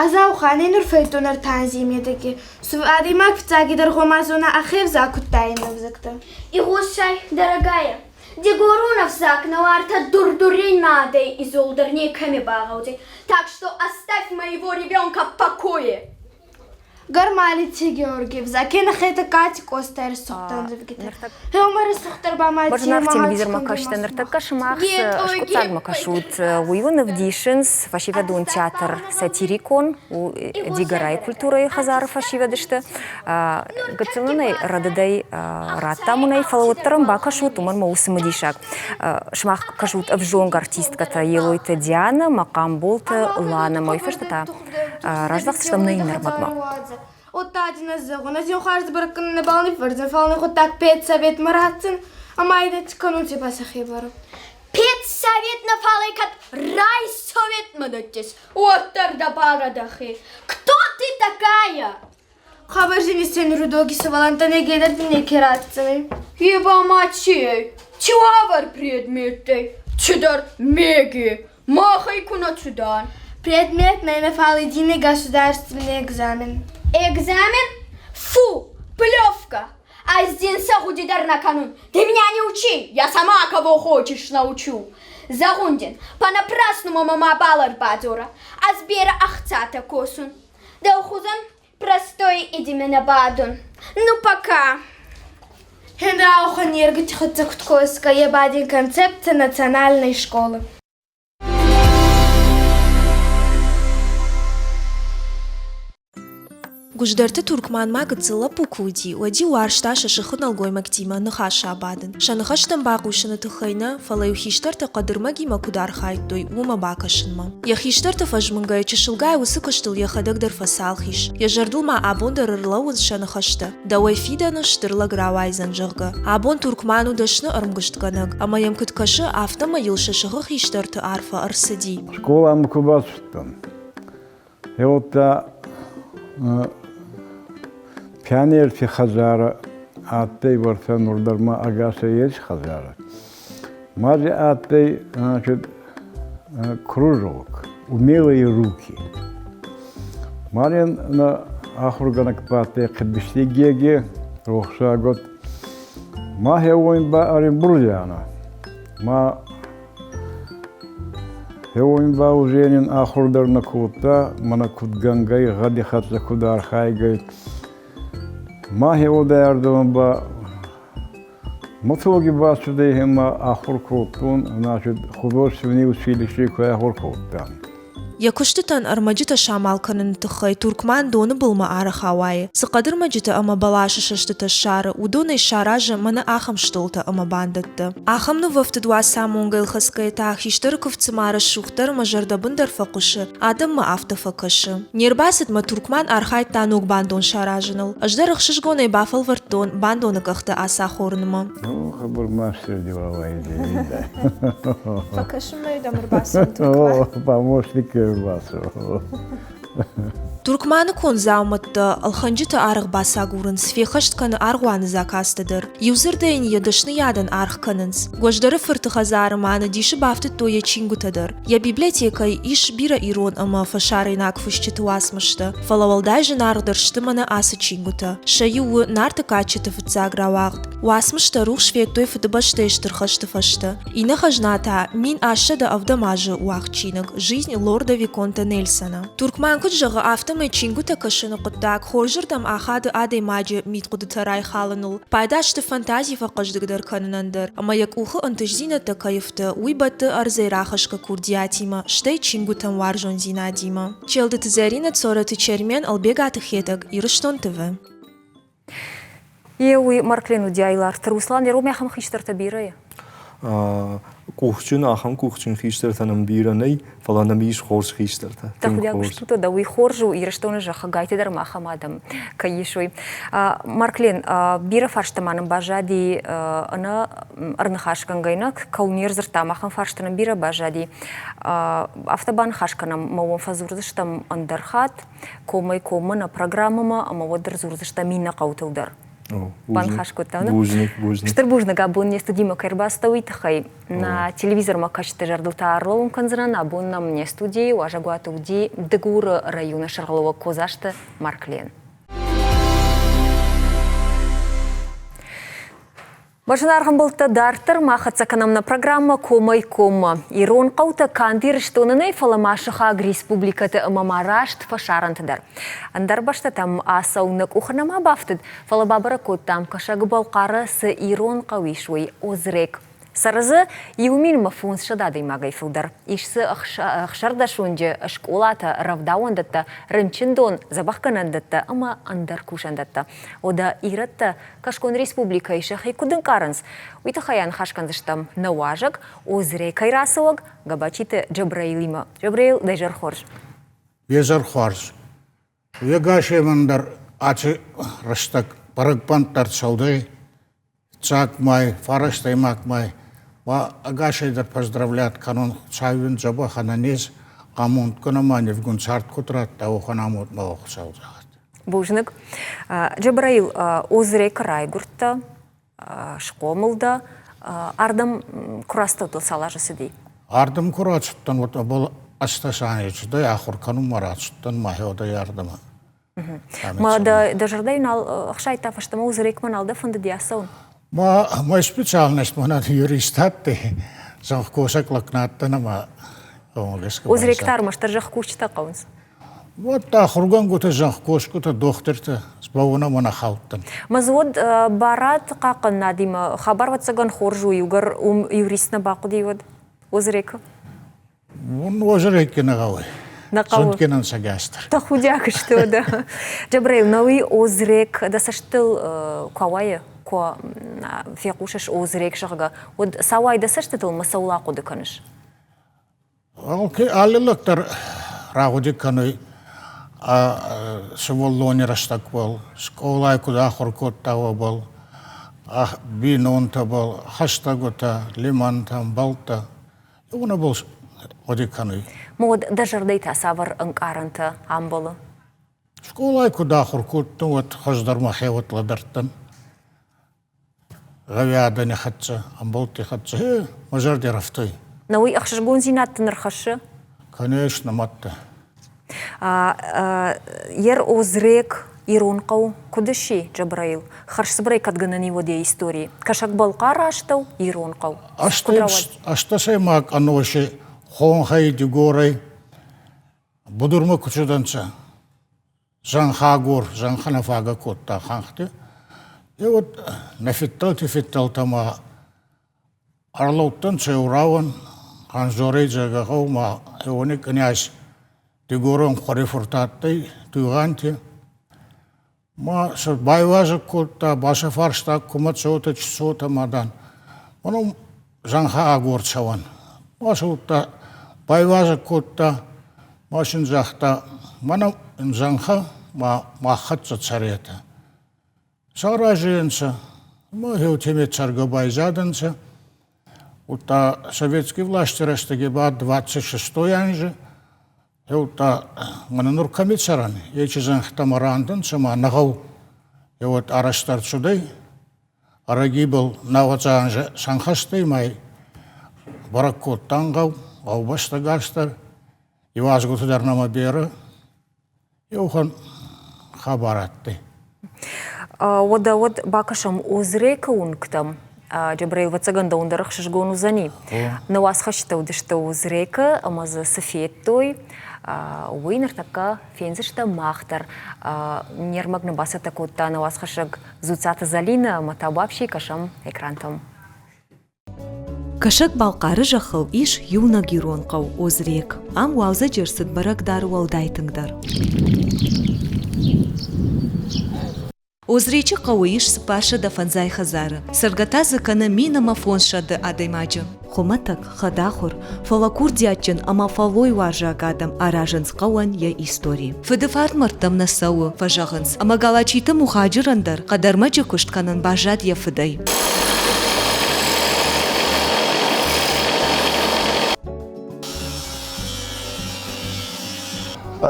Азаухан нур федтон ӕртӕ анзи медӕги. Адӕймаг фиццагидӕр гъома зона ӕхе взаг кудта иннӕ ӕвзӕгтӕ. Игъосай, дорогая, Дигорон ӕвзаг нӕуартӕ дур-дурин мадӕй изолдӕр некӕми багъӕудзӕй, так что оставь моего ребенка в покое. Гармалити Георгиев, закена хета Кати Коста ӕрсугътӕн зӕвгитӕ. Бӕрзынаргъ телевизормӕ кӕсты ныртӕккӕ сымах скъуыддзагмӕ кӕсут. Уый уын ӕвдисынц фӕсивӕдон театр «Сатирикон», Дигорайы культурӕйы хӕдзары фӕсивӕд сты. Гыццыл нын ӕй рӕдыдӕй радтам уын ӕй, фӕлӕ уӕддӕр ӕм бакӕсут, уымӕн ма у цымыдисаг. Сымах кӕсут ӕвзонг артисткӕтӕ Елойты Дианӕ ӕмӕ Хъамболты Ланӕ. Уый фӕстӕ та раздӕхдзыстӕм нӕ иннӕ ӕрмӕгмӕ. Удта дин ӕз зӕгъун, ӕз еу хуарз бӕрӕггӕнӕн нӕбал ниввӕрдзӕн, фал нӕ гъуддаг педсоветмӕ ратдзӕн ӕма идӕт кӕнун ци ба сӕхе барӕ. Педсовет нӕ фал ӕй кӕд райсоветмӕ дӕттис, уӕддӕр дӕ барӕ дӕхе. Кто ты такая? Хъӕбӕр зин иссӕй нурудоги сувӕллӕнттӕн егедӕр дин неке ратдзӕнӕй. Еба ма ци ӕй? Циуавӕр предметтӕй? Цидӕр меги. Махӕй ку нӕ цудан. Предмет нӕ фал единый государственный экзамен. Экзамен? Фу, плевка! А сӕ гъуди дӕр нӕ кӕнун. Ты меня не учи, я сама кого хочешь научу. Зӕгъун дин, понапрасну мӕмӕ мабал ӕрбадзорӕ. Ӕз берӕ ӕхцатӕ косун. Дӕу хузӕн простой иди мӕнӕ бадун. Ну, пока. Хенрауха нергити хӕццӕ куд косгӕ, е ба дин концепция национальной школы. Гуыздӕрты Туркманмӕ гыццыл лӕппу куы уыди, уӕд-иу уарзта сӕ сыхы нӕлгоймӕгтимӕ ныхасы абадын. Сӕ ныхӕстӕм бахъусыны тыххӕй нӕ, фӕлӕ-иу хистӕртӕ хъӕдырмӕгимӕ куыд архайдтой, уымӕ бакӕсынмӕ. Йӕ хистӕрты фӕзмынгӕйӕ чысылгай уыцы куыстыл йӕхӕдӕг дӕр фӕцалх ис. Йӕ зӕрдыл ма абон дӕр ӕрлӕууынц сӕ ныхӕстӕ, дӕуӕй фидӕны стыр лӕг рауайдзӕн, зӕгъгӕ. Абон Туркман у дӕсны ӕрмгуыстгӕнӕг, ӕмӕ йӕм куыд кӕсы, афтӕмӕй йыл сӕ сыхы хистӕрты арфӕ ӕрцыди. Скъоламӕ куы бацыдтӕн, Еуӕдта пионерти хӕдзарӕ адтӕй уӕртӕ нур дӕр ма ӕгасӕй ес хӕдзарӕ. Ма ди адтӕй, значит, кружок «Умелые руки». Ма нӕ ахургӕнӕг ба адтӕй Хъибисти Геге, рохсагот. Ма хеуон ба Оренбургиана. Ма Еуин ба уже нин ахур дӕр нӕ кодта, мӕнӕ куд гӕнгӕй, гъӕди хӕццӕ куд архайгӕй. Ма хеуодӕй ардӕмӕ ба мотологи бацудӕй ӕма ахур кодтон, значит, художественный училище ку ахур кодтан. Йӕ куыстытӕн ӕрмӕджытӕ самал кӕныны тыххӕй Туркман доны былмӕ арӕх ауайы. Цы хъӕдырмӕджытӕ ӕмӕ бӕласы сӕстытӕ ссары, уыдонӕй саразы мӕнӕ ахӕм стъолтӕ ӕмӕ бандӕттӕ. Ахӕм нывӕфтыд уацамонгӕйыл хӕцгӕйӕ та хистӕры куывд цыма рӕсугъддӕр ӕмӕ зӕрдӕбындӕр фӕхъуысы, адӕммӕ афтӕ фӕкӕсы. Не рбацыдмӕ Туркман архайдта ног бандон саразыныл. Ӕз дӕр ӕхсызгонӕй бафӕлвӕрдтон бандоны къӕхтӕ ацахорынмӕ. Ну, хабар мастер деловая идея. Фӕкӕсынмӕ дӕм ӕрбацыд Туркман. Помощник ӕрбацыд. Туркманы конд дзаумӕттӕ ӕлхӕнджыты аргъ бацагурынц, феххӕст кӕны аргъуаны заказтӕ дӕр. Иу дзырдӕй йын йӕ дӕсныйадӕн аргъ кӕнынц. Гуӕздӕры фырты хӕдзары ма дисы бафтыдтой йӕ чингуытӕ дӕр. Йӕ библиотекӕйы ис бирӕ ирон ӕмӕ фӕсарӕйнаг фысджыты уацмыстӕ, фӕлӕ уӕлдай зынаргъдӕр сты мӕнӕ ацы чингуытӕ. Сӕ иу у Нарты кадджыты фыццаг рауагъд. Уацмыстӕ рухс федтой Фыдыбӕстӕйы Стыр хӕсты фӕстӕ. Иннӕ хӕзна та 1707 азы уагъд чиныг «Жизнь лорда Виконта Нельсона». Туркман куыд зӕгъы, афтӕмӕй афтӕмӕй чингуытӕ кӕсыны хъуыддаг хорзырдӕм ахады адӕймаджы мидхъуыдытӕ райхалыныл, пайда сты фантази фӕхъӕздыгдӕр кӕнынӕн дӕр ӕмӕ йӕ къухы ӕнтыстдзинӕдтӕ кӕй ӕфты, уый бӕтты ӕрдзӕй рахӕсгӕ курдиатимӕ, стӕй чингуытӕм уарзондзинадимӕ. Челдыты Зӕринӕ, Цорӕты Чермен, Ӕлбегаты Хетӕг, Ирыстон ТВ. Еуи Марклен уыди Айларты Руслан, йӕ ахӕм хистӕртӕ бирӕ и? Къухджын, ахӕм къухджын хистӕртӕ нӕм бирӕ нӕй, фӕлӕ нӕм ис хорз хистӕртӕ. Тӕхудиаг стут, да уый хорз у, Ирыстоны зӕххы гайты дӕр ма ахӕм адӕм кӕй ис, уый. Марклен, бирӕ фарста ма нын баззади ӕнӕ ӕрныхасгӕнгӕ, нӕ кӕуыл не рдзырдтам, ахӕм фарста нын бирӕ баззади. Афтӕ баныхас кӕнӕм, мӕ уӕм фӕдзурдзыстӕм ӕндӕр хатт. Комӕй-коммӕ нӕ программӕмӕ ӕмӕ уӕд ӕрдзурдзыстӕм иннӕ хъӕутыл дӕр. Баныхас кодтам. Бузныг, бузныг. Стыр бузныг абон не студимӕ кӕй ӕрбацыдтӕ, уый тыххӕй. Нӕ телевизормӕ кӕсджыты зӕрдыл та ӕрлӕууын кӕндзынӕн, абон нӕм не студийы уазӕгуаты уыди Дыгуры районы сӕргълӕууӕг Козасты Марклен. Зынаргъ ӕмбӕлттӕ, дарддӕр ма хӕццӕ кӕнӕм нӕ программӕ Комӕй-коммӕ. Ирон хъӕутӕ канд Ирыстоны нӕй, фӕлӕ ма сыхаг республикӕты ӕмӕ ма раст фӕсарӕнты дӕр. Ӕндӕр бӕстӕтӕм ацӕуын нӕ къухы нӕма бафтыд, фӕлӕ бабӕрӕг кодтам, Кӕсӕг-Балхъары цы ирон хъӕу ис, уый Озрек. Цӕры дзы 1500 адӕймагӕй фылдӕр. Ис дзы 16 уынджы скъолатӕ, рӕвдауӕндӕттӕ, рынчындон, дзӕбӕхгӕнӕндӕттӕ ӕмӕ ӕндӕр кусӕндӕттӕ. Уӕдӕ ирӕттӕ Кӕсгон республикӕйы сӕхи куыд ӕнкъарынц, уый тыххӕй аныхас кӕндзыстӕм нӕ уазӕг, Озрӕй кӕй рацӕуӕг Габачиты Джабраилимӕ. Джабраил, дӕ зӕр хорз. Йе зӕр хорз. Уегасемӕн дӕр аци рӕстӕг бӕрӕгбӕнттӕ ӕрцӕудӕй фиццаг май, фарӕстӕймаг май ма ӕгасӕйдӕр поздравлять кӕнун Хуцауи дзӕбӕх ӕнӕнез, амондгун ӕма нивгун цард куд радта, уӕхӕн амондмӕ Хуцау зӕгъӕд. Бузныг. Джабраил, Озрекы райгуырдтӕ, схъомыл дӕ. Ардӕм куы рацыдтӕ, цал азы цыди? Ардӕм куы рацыдтӕн, уӕд абол ӕстӕс цыдӕй ахуыр кӕнунмӕ рацыдтӕн мӕхеуӕдӕй ардӕмӕ. Ма дӕ, дӕ зӕрдӕйы нал ӕхсайдта фӕстӕмӕ Озрекмӕ нал дӕ фӕндыди ацӕуын? Ма мой специальность мӕнӕн юрист адтӕй, зӕнхкосӕг лӕг нӕ адтӕн ӕма Озрек та ӕрмӕстдӕр зӕхкусджытӕ хъӕуынц. Уӕд ахуыргӕнгутӕ, зӕнхкосгутӕ, дохтиртӕ сбауонӕмӕ нӕ хаудтӕн. Ма дзы уӕд барад хъахъхъӕнынадимӕ хабар ӕвӕццӕгӕн хорз у, иугӕр уым юрист нӕ бахъуыди, уӕд Озрекы? Уым Озреки нӕ гъӕуй. Нӕ хъӕуы. Зундгинӕн сӕ гӕстӕр. Тӕхудиаг сты уӕдӕ. Джабраил, науи Озрек дӕ цӕстыл куы ауайы, куы фехъусыс Озрек, зӕгъгӕ, уӕд цауай дӕ цӕстытыл ӕмӕ цӕуыл ахъуыды кӕныс? Алке алли лӕг дӕр рагъуди кӕнуй ӕ сувӕллони рӕстӕгбӕл, скъолай куд ахур кодта, уобӕл, ӕ бийнонтӕбӕл, хӕстӕгутӕ, лимӕнтӕ, ӕмбӕлттӕ. Уонӕбӕл гъуди кӕнуй. Ма уӕд дӕ зӕрдӕй та цавӕр ӕнкъарӕнтӕ ӕмбӕлы? Скъолай куд ахур кодтон, уӕд хуӕздӕр мӕхе уод лӕдӕрдтӕн. Гъӕуи адӕни хӕццӕ, ӕмбӕлтти хӕццӕ, хе, мӕ зӕрди рафтуй. На уый ӕхсызгондзинад дын ӕрхӕссы? Конечно, мадта. Ер Озрек ирон хъӕу куыд сси, Джабраил? Хӕрзцыбырӕй кӕд гӕнӕн и уӕд йӕ истори? Кӕсӕг-Балхъары астӕу ирон хъӕу. Ӕстӕсӕймаг ӕноси хонхӕй Дигорӕй будурмӕ ку цудӕнцӕ, зӕнхагор, зӕнхӕ нӕ фагӕ кодта хӕнхти. И вот нӕ фидтӕлти фидтӕлтӕмӕ ӕрлӕудтӕнцӕ еу рауӕн Хъанзорӕй Дзӕгӕгъӕумӕ уони къняз Дигорон хуӕрифурт адтӕй Туйгъанти. Ма сӕ байуазӕг кодта, ба сӕ фарста, кумӕ цотӕ, чи цотӕ ма дан. Уоном зӕнхӕ агор цӕуӕн. Ма сӕ удта байуазӕг кодта, ма син загъта, мӕнӕ зӕнхӕ ма мах хӕццӕ цӕретӕ. Саразиӕнцӕ, ма еутемӕй цӕргӕ байзадӕнцӕ. Удта советский власти рӕстӕги ба 26 анзи Еудта мӕнӕ нур кӕми цӕрӕн, ечи зӕнхтӕмӕ рандӕнцӕ ма нӕ гъӕу еуӕд арӕзт ӕрцудӕй. Ӕрӕги ибӕл нӕуӕдзӕ анз сӕнхӕстӕй ма бӕрӕг кодтан гъӕу, гъӕубӕстӕ гас дӕр, иуазгутӕ дӕр нӕмӕ берӕ. Еуӕхӕн хабар адтӕй. Уӕдӕ уӕд бакӕсӕм Озрекы уынгтӕм. Джабраил, ӕвӕццӕгӕн дӕуӕн дӕр ӕхсызгон уыдзӕни. Нӕ уацхӕсджытӕ уыдысты Узрекы ӕмӕ дзы цы федтой, уый ныртӕккӕ фендзыстӕм мах дӕр. Не рмӕг нын бацӕттӕ кодта нӕ уацхӕссӕг Дзуццаты Зӕлинӕ ӕмӕ та вообще кӕсӕм экрантӕм. Кӕсӕг-Балхъары зӕххыл ис иунӕг ирон хъӕу Озрек. Ам уалдзӕджы ӕрцыд бӕрӕг дӕр уӕлдай тынгдӕр. Озречы хъӕуы ис 450 хӕдзары, цӕргӕ та дзы кӕны 1500 адӕймаджы. Хуымӕтӕг, хӕдахуыр, фӕлӕ курдиатджын ӕмӕ фӕллойуарзаг адӕм аразынц хъӕуӕн йӕ истори. Фыды фарн мӕрдтӕм нӕ цӕуы, фӕзӕгъынц, ӕмӕ Галачиты Мухаджирӕн дӕр хъӕдӕрмӕджы куыст кӕнын баззад йӕ фыдӕй.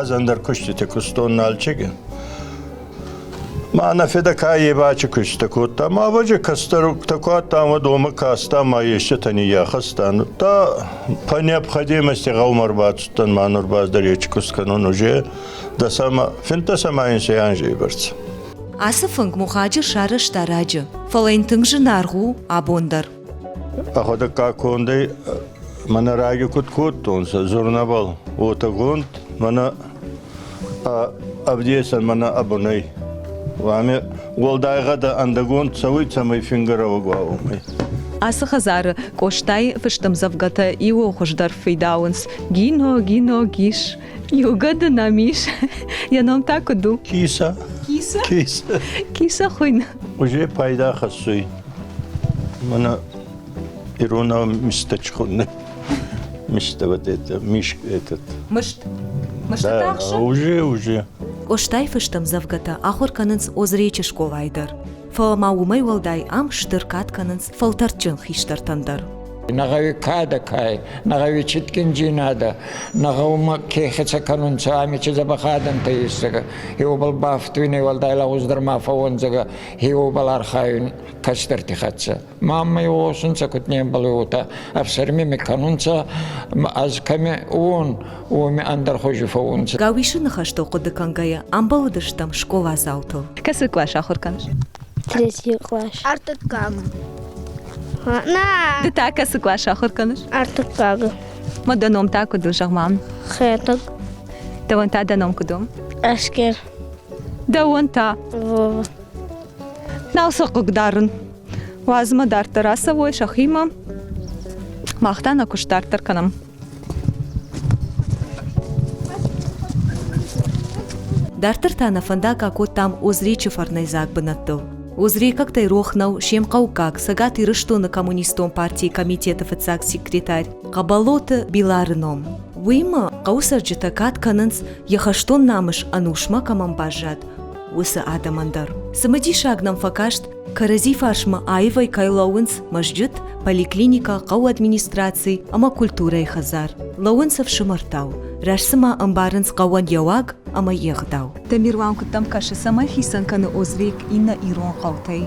Ӕз ӕндӕр куыститӕ кустон Нальчиги. Ма нӕ федӕ ка ебачи куститӕ кодта, ма ӕвӕджи кӕстӕртӕ ку адтан, уӕд уомӕ кастан ма еститӕ ниййахӕстан. Удта по необходимости гъӕумӕ ӕрбацудтӕн ма нур ба ӕз дӕр ечи куст кӕнун уже дӕсӕмӕ, финддӕсӕмӕ инсӕй анзей бӕрцӕ. Ацы фынг Мухаджир сарӕзта раджы, фӕлӕ йын тынг зынаргъ у абон дӕр. Ӕхуӕдӕгка кондӕй мӕнӕ раги куд кодтонцӕ зурнӕбӕл, уотӕгонд мӕнӕ ӕвдесӕн мӕнӕ абонӕй. Ами уӕлдай гъӕдӕ ӕндӕгонд цӕуй, цӕмӕй фингӕрӕуӕг уа, уомӕй. Ацы хӕдзары Къостайы фыст ӕмдзӕвгӕтӕ иуыл хуыздӕр фидауынц. Гино, Гино, Гис. Иу гӕды нӕм ис. Йӕ ном та куыд у? Киса. Киса? Киса. Киса хуыйны. Уже пайда хӕссуй. Мӕнӕ иронау мисточконны. Миста вот это, миш этот. Мыст. Мыстытӕ ахсы? Уже, уже. Къостайы фыст ӕмдзӕвгӕтӕ ахуыр кӕнынц Озречы скъолайы дӕр. Фӕлӕ ма уымӕй уӕлдай ам стыр кад кӕнынц фӕлтӕрдджын хистӕртӕн дӕр. Нӕ гъӕуи кадӕ кай, нӕ гъӕуи цитгиндзийнадӕ, нӕ гъӕумӕ ке хецӕ кӕнунцӕ, ами ци дзӕбӕх адӕмтӕ ес, зӕгъӕ, уобӕл бафтуйнӕй уӕлдай лӕгъуздӕр ма фӕууӕн, зӕгъӕ, уобӕл архайун кӕстӕрти хӕццӕ. Маммӕ игъосунцӕ, куд не мбӕлуй, уотӕ ӕфсӕрми ми кӕнунцӕ, ӕз кӕми уон, уоми ӕндӕр хузи фӕуунцӕ. Гауисы ныхӕстыл хъуыды кӕнгӕйӕ амбӕлыдыстӕм скъоладзаутыл. Кӕцы кълас ахуыр кӕныс? Третий класс. Ӕртыккаг. На. Ды та кӕцы кълас ахуыр кӕныс? Ӕртыккаг. Ма дӕ ном та куыд у, зӕгъ-ма? Хетӕг. Дӕуӕн та дӕ ном куыд у? Эскер. Дӕуӕн та? Вова. Нал сӕ хъыгдарын. Уадз мӕ дарддӕр ацӕуой сӕхимӕ. Мах та нӕ куыст дарддӕр кӕнӕм. Дарддӕр та нӕ фӕндаг акодтам Озречы фӕрнӕйдзаг бынӕттыл. Озрекӕгтӕй рох нӕу се мхъӕуккаг Цӕгат Ирыстоны Коммунистон партийы комитеты фыццаг секретарь Хъӕбӕлоты Билары ном. Уыимӕ хъӕуы цӕрджытӕ кад кӕнынц, йӕ хӕстон намыс ӕнусмӕ кӕмӕн баззад, уыцы адӕмӕн дӕр. Цымыдисаг нӕм фӕкаст, кӕрӕдзи фарсмӕ аивӕй кӕй лӕууынц мӕзджыт, поликлиникӕ, хъӕуы администраци ӕмӕ культурӕйы хӕдзар. Лӕууынц ӕфсымӕртау, раст цыма ӕмбарынц хъӕуӕн йӕ уаг ӕмӕ йе гъдау. Тамерлан куыд дӕм кӕсы, цӕмӕй хицӕн кӕны Озрек иннӕ ирон хъӕутӕй?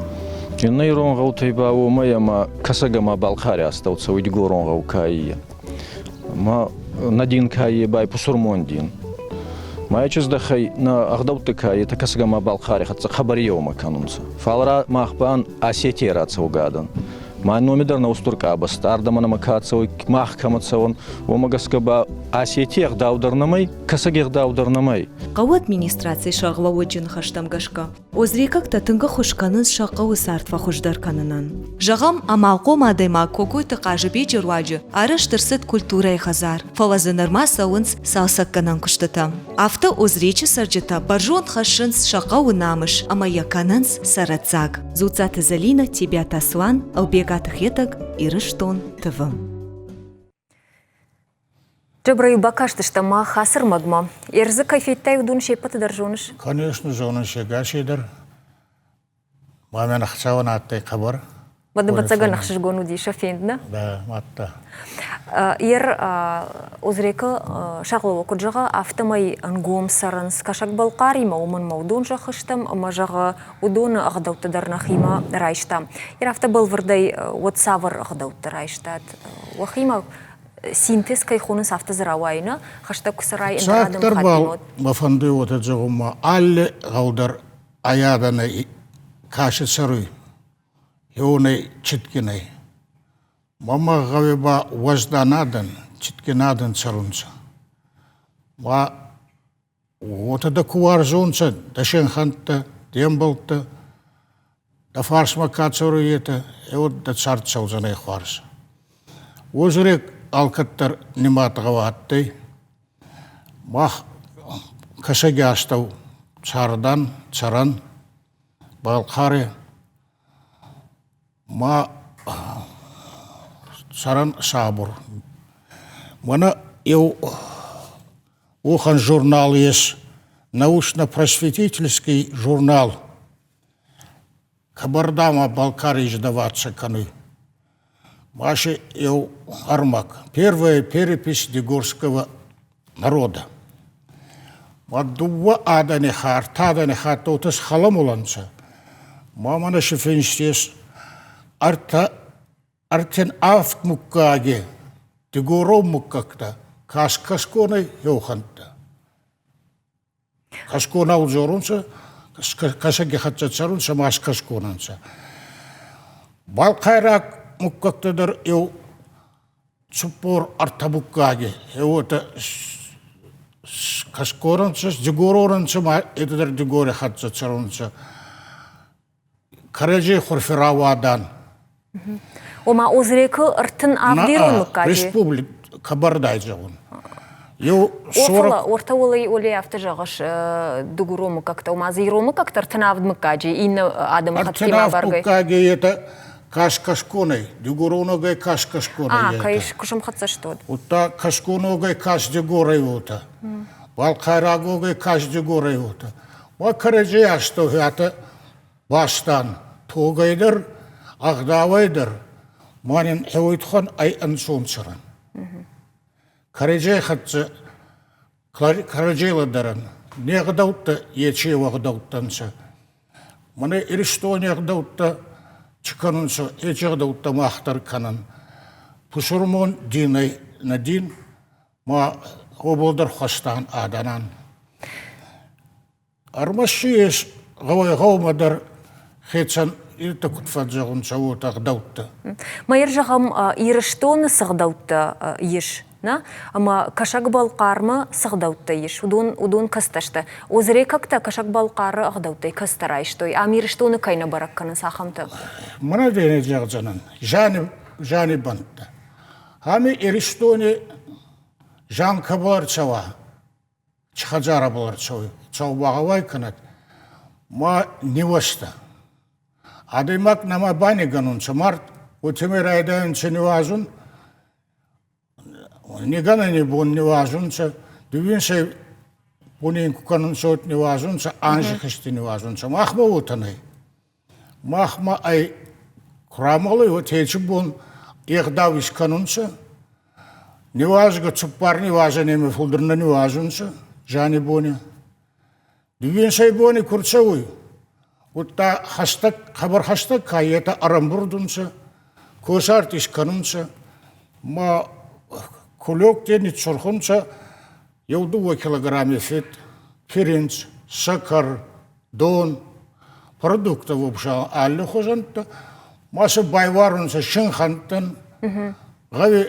Иннӕ ирон гъӕутӕй ба уомӕй ӕма Кӕсӕг ӕма Балхъари астӕу цӕуй дигорон гъӕу ка Ма нӕ дин ка е бай пусурмон дин. Ма ечиздӕхӕй нӕ ӕгъдӕутти ка етӕ Кӕсӕг ӕма Балхъари хӕццӕ хъӕбӕр еумӕ кӕнунцӕ. Фал мах ба Осетийӕй рацӕугӕ адӕн. Ма номи дӕр нӕ устур къабӕзтӕ, ардӕмӕ нӕмӕ ка цӕуй, мах кӕмӕ цӕуӕн, уомӕ гӕсгӕ ба Осетий ӕгъдау дӕр нӕмӕй, Кӕсӕги ӕгъдау дӕр нӕмӕй. Хъӕуы администрацийы сӕргълӕууӕджы ныхӕстӕм гӕсгӕ, Озрекӕгтӕ тынг ӕххуыс кӕнынц сӕ хъӕуы цард фӕхуыздӕр кӕнынӕн. Зӕгъӕм, амалхъом адӕймаг Кокойты Хъазыбеджы руаджы арӕзт ӕрцыд культурӕйы хӕдзар, фӕлӕ дзы нырма цӕуынц цалцӕггӕнӕн куыстытӕ. Афтӕ Озречы цӕрджытӕ бӕрзонд хӕссынц сӕ хъӕуы намыс ӕмӕ йӕ кӕнынц цӕрӕццаг. Дзуццаты Зӕлинӕ, Тебиаты Аслан, Ӕлбегаты Хетӕг, Ирыстон, ТВ. Джабраил бакастыстӕм мах ацы рмӕгмӕ. Ӕрдзы кӕй федтай, уыдон се ппӕты дӕр зоныс? Конечно, зонын се гасей дӕр. Мамӕн ӕхцӕуӕн адтӕй хъӕбӕр. Уӕд ӕвӕццӕгӕн ӕхсызгон уыди сӕ фенд, нӕ? Да, мадта. Ер Озрекы сӕргълӕууӕг куыд зӕгъы, афтӕмӕй ӕнгом цӕрынц Кӕсӕг-Балхъаримӕ, уымӕн ӕмӕ уыдон зӕххы стӕм ӕмӕ, зӕгъы, уыдоны ӕгъдӕуттӕ дӕр нӕхимӕ райстам. Ер афтӕ бӕлвырдӕй уӕд цавӕр ӕгъдӕуттӕ райстат? Уӕхимӕ синтез кӕй хонынц, афтӕ дзы рауайы, нӕ? Хӕстӕг куы цӕрай ӕндӕр адӕмыхаттимӕ. Мӕ фӕнды уотӕ зӕгъун, ма алли гъӕу дӕр ӕй адӕнӕй каси цӕруй. Хеуонӕй цитгин ӕй. Мӕмӕ гъӕуи ба уӕздан адӕн, цитгин адӕн цӕрунцӕ. Ма уотӕ дӕ ку уарзонцӕ дӕ синхӕнттӕ, де мбӕлттӕ, дӕ фарсмӕ ка цӕруй, етӕ, е уӕд дӕ цард цӕудзӕнӕй хуарз. Озрек алкӕддӕр нимад гъӕу адтӕй. Мах Кӕсӕги астӕу цардан, цӕрӕн, Балхъари ма цӕрӕн сабур. Мӕнӕ еу уӕхӕн журнал ес, научно-просветительский журнал. Кабардама Балкарии издаваться кӕнуй. Ма си еу ӕрмӕг. Первая перепись дигорского народа. Ма дууӕ адӕни ӕртӕ адӕни хаттотӕ схӕлӕмулӕнцӕ. Ма мӕнӕ си финст ес ӕртӕ ӕртин авд муггаги дигорон муггӕгтӕ кас-кӕсгонӕй еухӕнттӕ. Кӕсгонау дзорунцӕ, кӕсӕги хӕццӕ цӕрунцӕ ма скӕсгон ӕнцӕ. Балхъайраг муггӕгтӕ дӕр еу 43 муггаги, уотӕ кӕсгон ӕнцӕ, дигорон ӕнцӕ ма етӕ дӕр дигори хӕццӕ цӕрунцӕ. Кӕрӕдзей хурфи рауадан. Ома Озрекы 37 ирон мыггаджы? Республик Кабардай зӕгъун. Еу 40 Ортӕ уӕлӕй уӕле афтӕ зӕгъыс дыгурон мыггӕгтӕ, ома дзы ирон мыггӕгтӕ 37 мыггаджы иннӕ адӕмыхӕттимӕ абаргӕй. 37 мыггаги это кас-кӕсгонӕй, дигороногӕй кас-кӕсгонӕй. А, кӕй куысымхӕццӕ сты. Удта кӕсгоногӕй кас-дигорӕй уотӕ. Балхъайрагогӕй кас-дигорӕй уотӕ. Уӕ кӕрӕдзей астӕу хӕтӕ бастан тогӕй дӕр, ӕгъдауӕй дӕр, ма нин хеуитхон ӕй ӕнцон цӕрӕн. Кӕрӕдзей хӕццӕ кӕрӕдзей лӕдӕрӕн. Не гъдӕуттӕ ечи ӕгъдӕуттӕ нцӕ. Мӕнӕ Иристони ӕгъдӕуттӕ чи кӕнунцӕ, ечи ӕгъдӕуттӕ мах дӕр кӕнӕн. Пусурмон динӕй нӕ дин, ма уобӕл дӕр хуӕстан адӕнӕн. Ӕрмӕст си ес гъӕуӕй-гъӕумӕ дӕр хецӕн иртӕ куд фӕззӕгъунцӕ, уотӕ ӕгъдӕуттӕ. Ма зӕгъӕм, Ирыстоны цы гъдӕуттӕ ис, нӕ? Ӕмӕ Кӕсӕг-Балхъармӕ цы гъдӕуттӕ ис, уыдон, уыдон кӕцытӕ сты? Озрекӕгтӕ Кӕсӕг-Балхъары ӕгъдӕуттӕй кӕцытӕ райстой? Ам Ирыстоны кӕй нӕ бӕрӕг кӕнынц, ахӕмтӕ? Мӕнӕ дене зӕгъдзӕнӕн, зиани, зиани бӕнттӕ. Ами Иристони зиан кӕбӕл ӕрцӕуа, хӕдзарӕбӕл ӕрцӕуй, цӕугӕ кӕнӕд, ма ниуӕзтӕ. Адӕймаг нӕма банигӕнунцӕ мард, уотемӕй райдайунцӕ ниуазун, нигӕнӕни бон ниуазунцӕ, дууинсӕй бони ку кӕнунцӕ, уӕд ниуазунцӕ, анзи хисти ниуазунцӕ. Махмӕ уотӕ нӕй. Махмӕ ӕй ку рамӕлуй, уӕд ечи бон ӕгъдау искӕнунцӕ. Ниуазгӕ цуппар ниуазӕнемӕ фулдӕр нӕ ниуазунцӕ зиани бони. Дууинсӕй бони ку рцӕуй, удта хӕстӕг, хъӕбӕр хӕстӕг ка етӕ ӕрӕмбурд унцӕ, косарт искӕнунцӕ, ма кулёкте ниццурхунцӕ еу дууӕ килограмми фид, пиринц, сӕкӕр, дон, продукттӕ вообще аллихузӕнттӕ, ма сӕ байуарунцӕ синхӕнттӕн, гъӕуи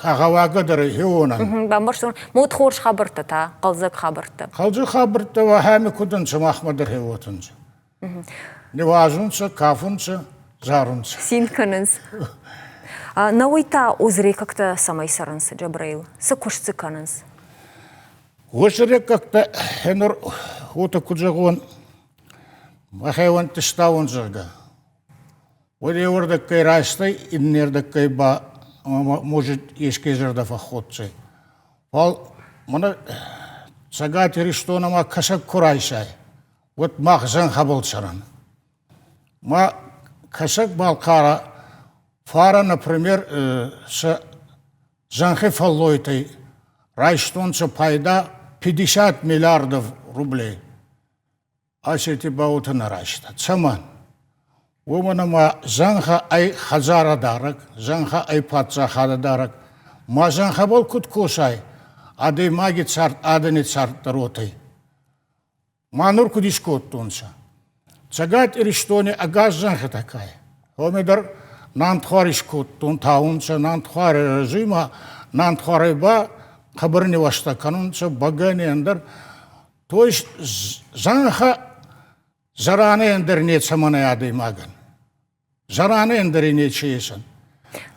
гъӕуагӕ дӕр хеуонӕн. Бамбӕрстон. Мод хорз хабӕрттӕ та, хъӕлдзӕг хабӕрттӕ. Хъӕлдзӕг хабӕрттӕ уӕхӕми куд ӕнцӕ, махмӕ дӕр хеуотӕнцӕ. Ниуазунцӕ, кафунцӕ, зарунцӕ. Цин кӕнынц. Науӕй та озрекӕгтӕ цӕмӕй цӕрынц, Джабраил? Цы куыст дзы кӕнынц? Озрекӕгтӕ ныр уотӕ куд зӕгъон, мӕхеуӕнтти стауон, зӕгъгӕ, уӕд еуӕрдӕггӕй райстӕй, иннердӕггӕй ба может еске зӕрдӕ фӕхходдзӕй. Фал мӕнӕ Цӕгат Иристонӕмӕ кӕсӕг ку райсай, уӕд мах зӕнхӕбӕл цӕрӕн. Ма Кӕсӕг-Балхъара фарӕ, например, сӕ зӕнхи фӕллойтӕй райстонцӕ пайда 50 миллиардов рублей. Аци ба уотӕ нӕ райста. Цӕмӕн? Уомӕн ӕма зӕнхӕ ӕй хӕдзарӕдарӕг, зӕнхӕ ӕй паддзахадӕдарӕг. Ма зӕнхӕбӕл куд косай, адӕймаги цард адӕни цард дӕр уотӕй. Ма нур куд искодтонцӕ? Цӕгат Иристони ӕгас зӕнхитӕ ка ӕй? Уоми дӕр нантхуар искодтон, таунцӕ нантхуари рази ма нантхуарӕй ба хъӕбӕр ниуӕзтӕ кӕнунцӕ, бӕгӕни ӕндӕр. То есть зӕнхӕ зӕранӕй ӕндӕр нецӕмӕн ӕй адӕймагӕн. Зӕранӕй ӕндӕр нечи есӕн.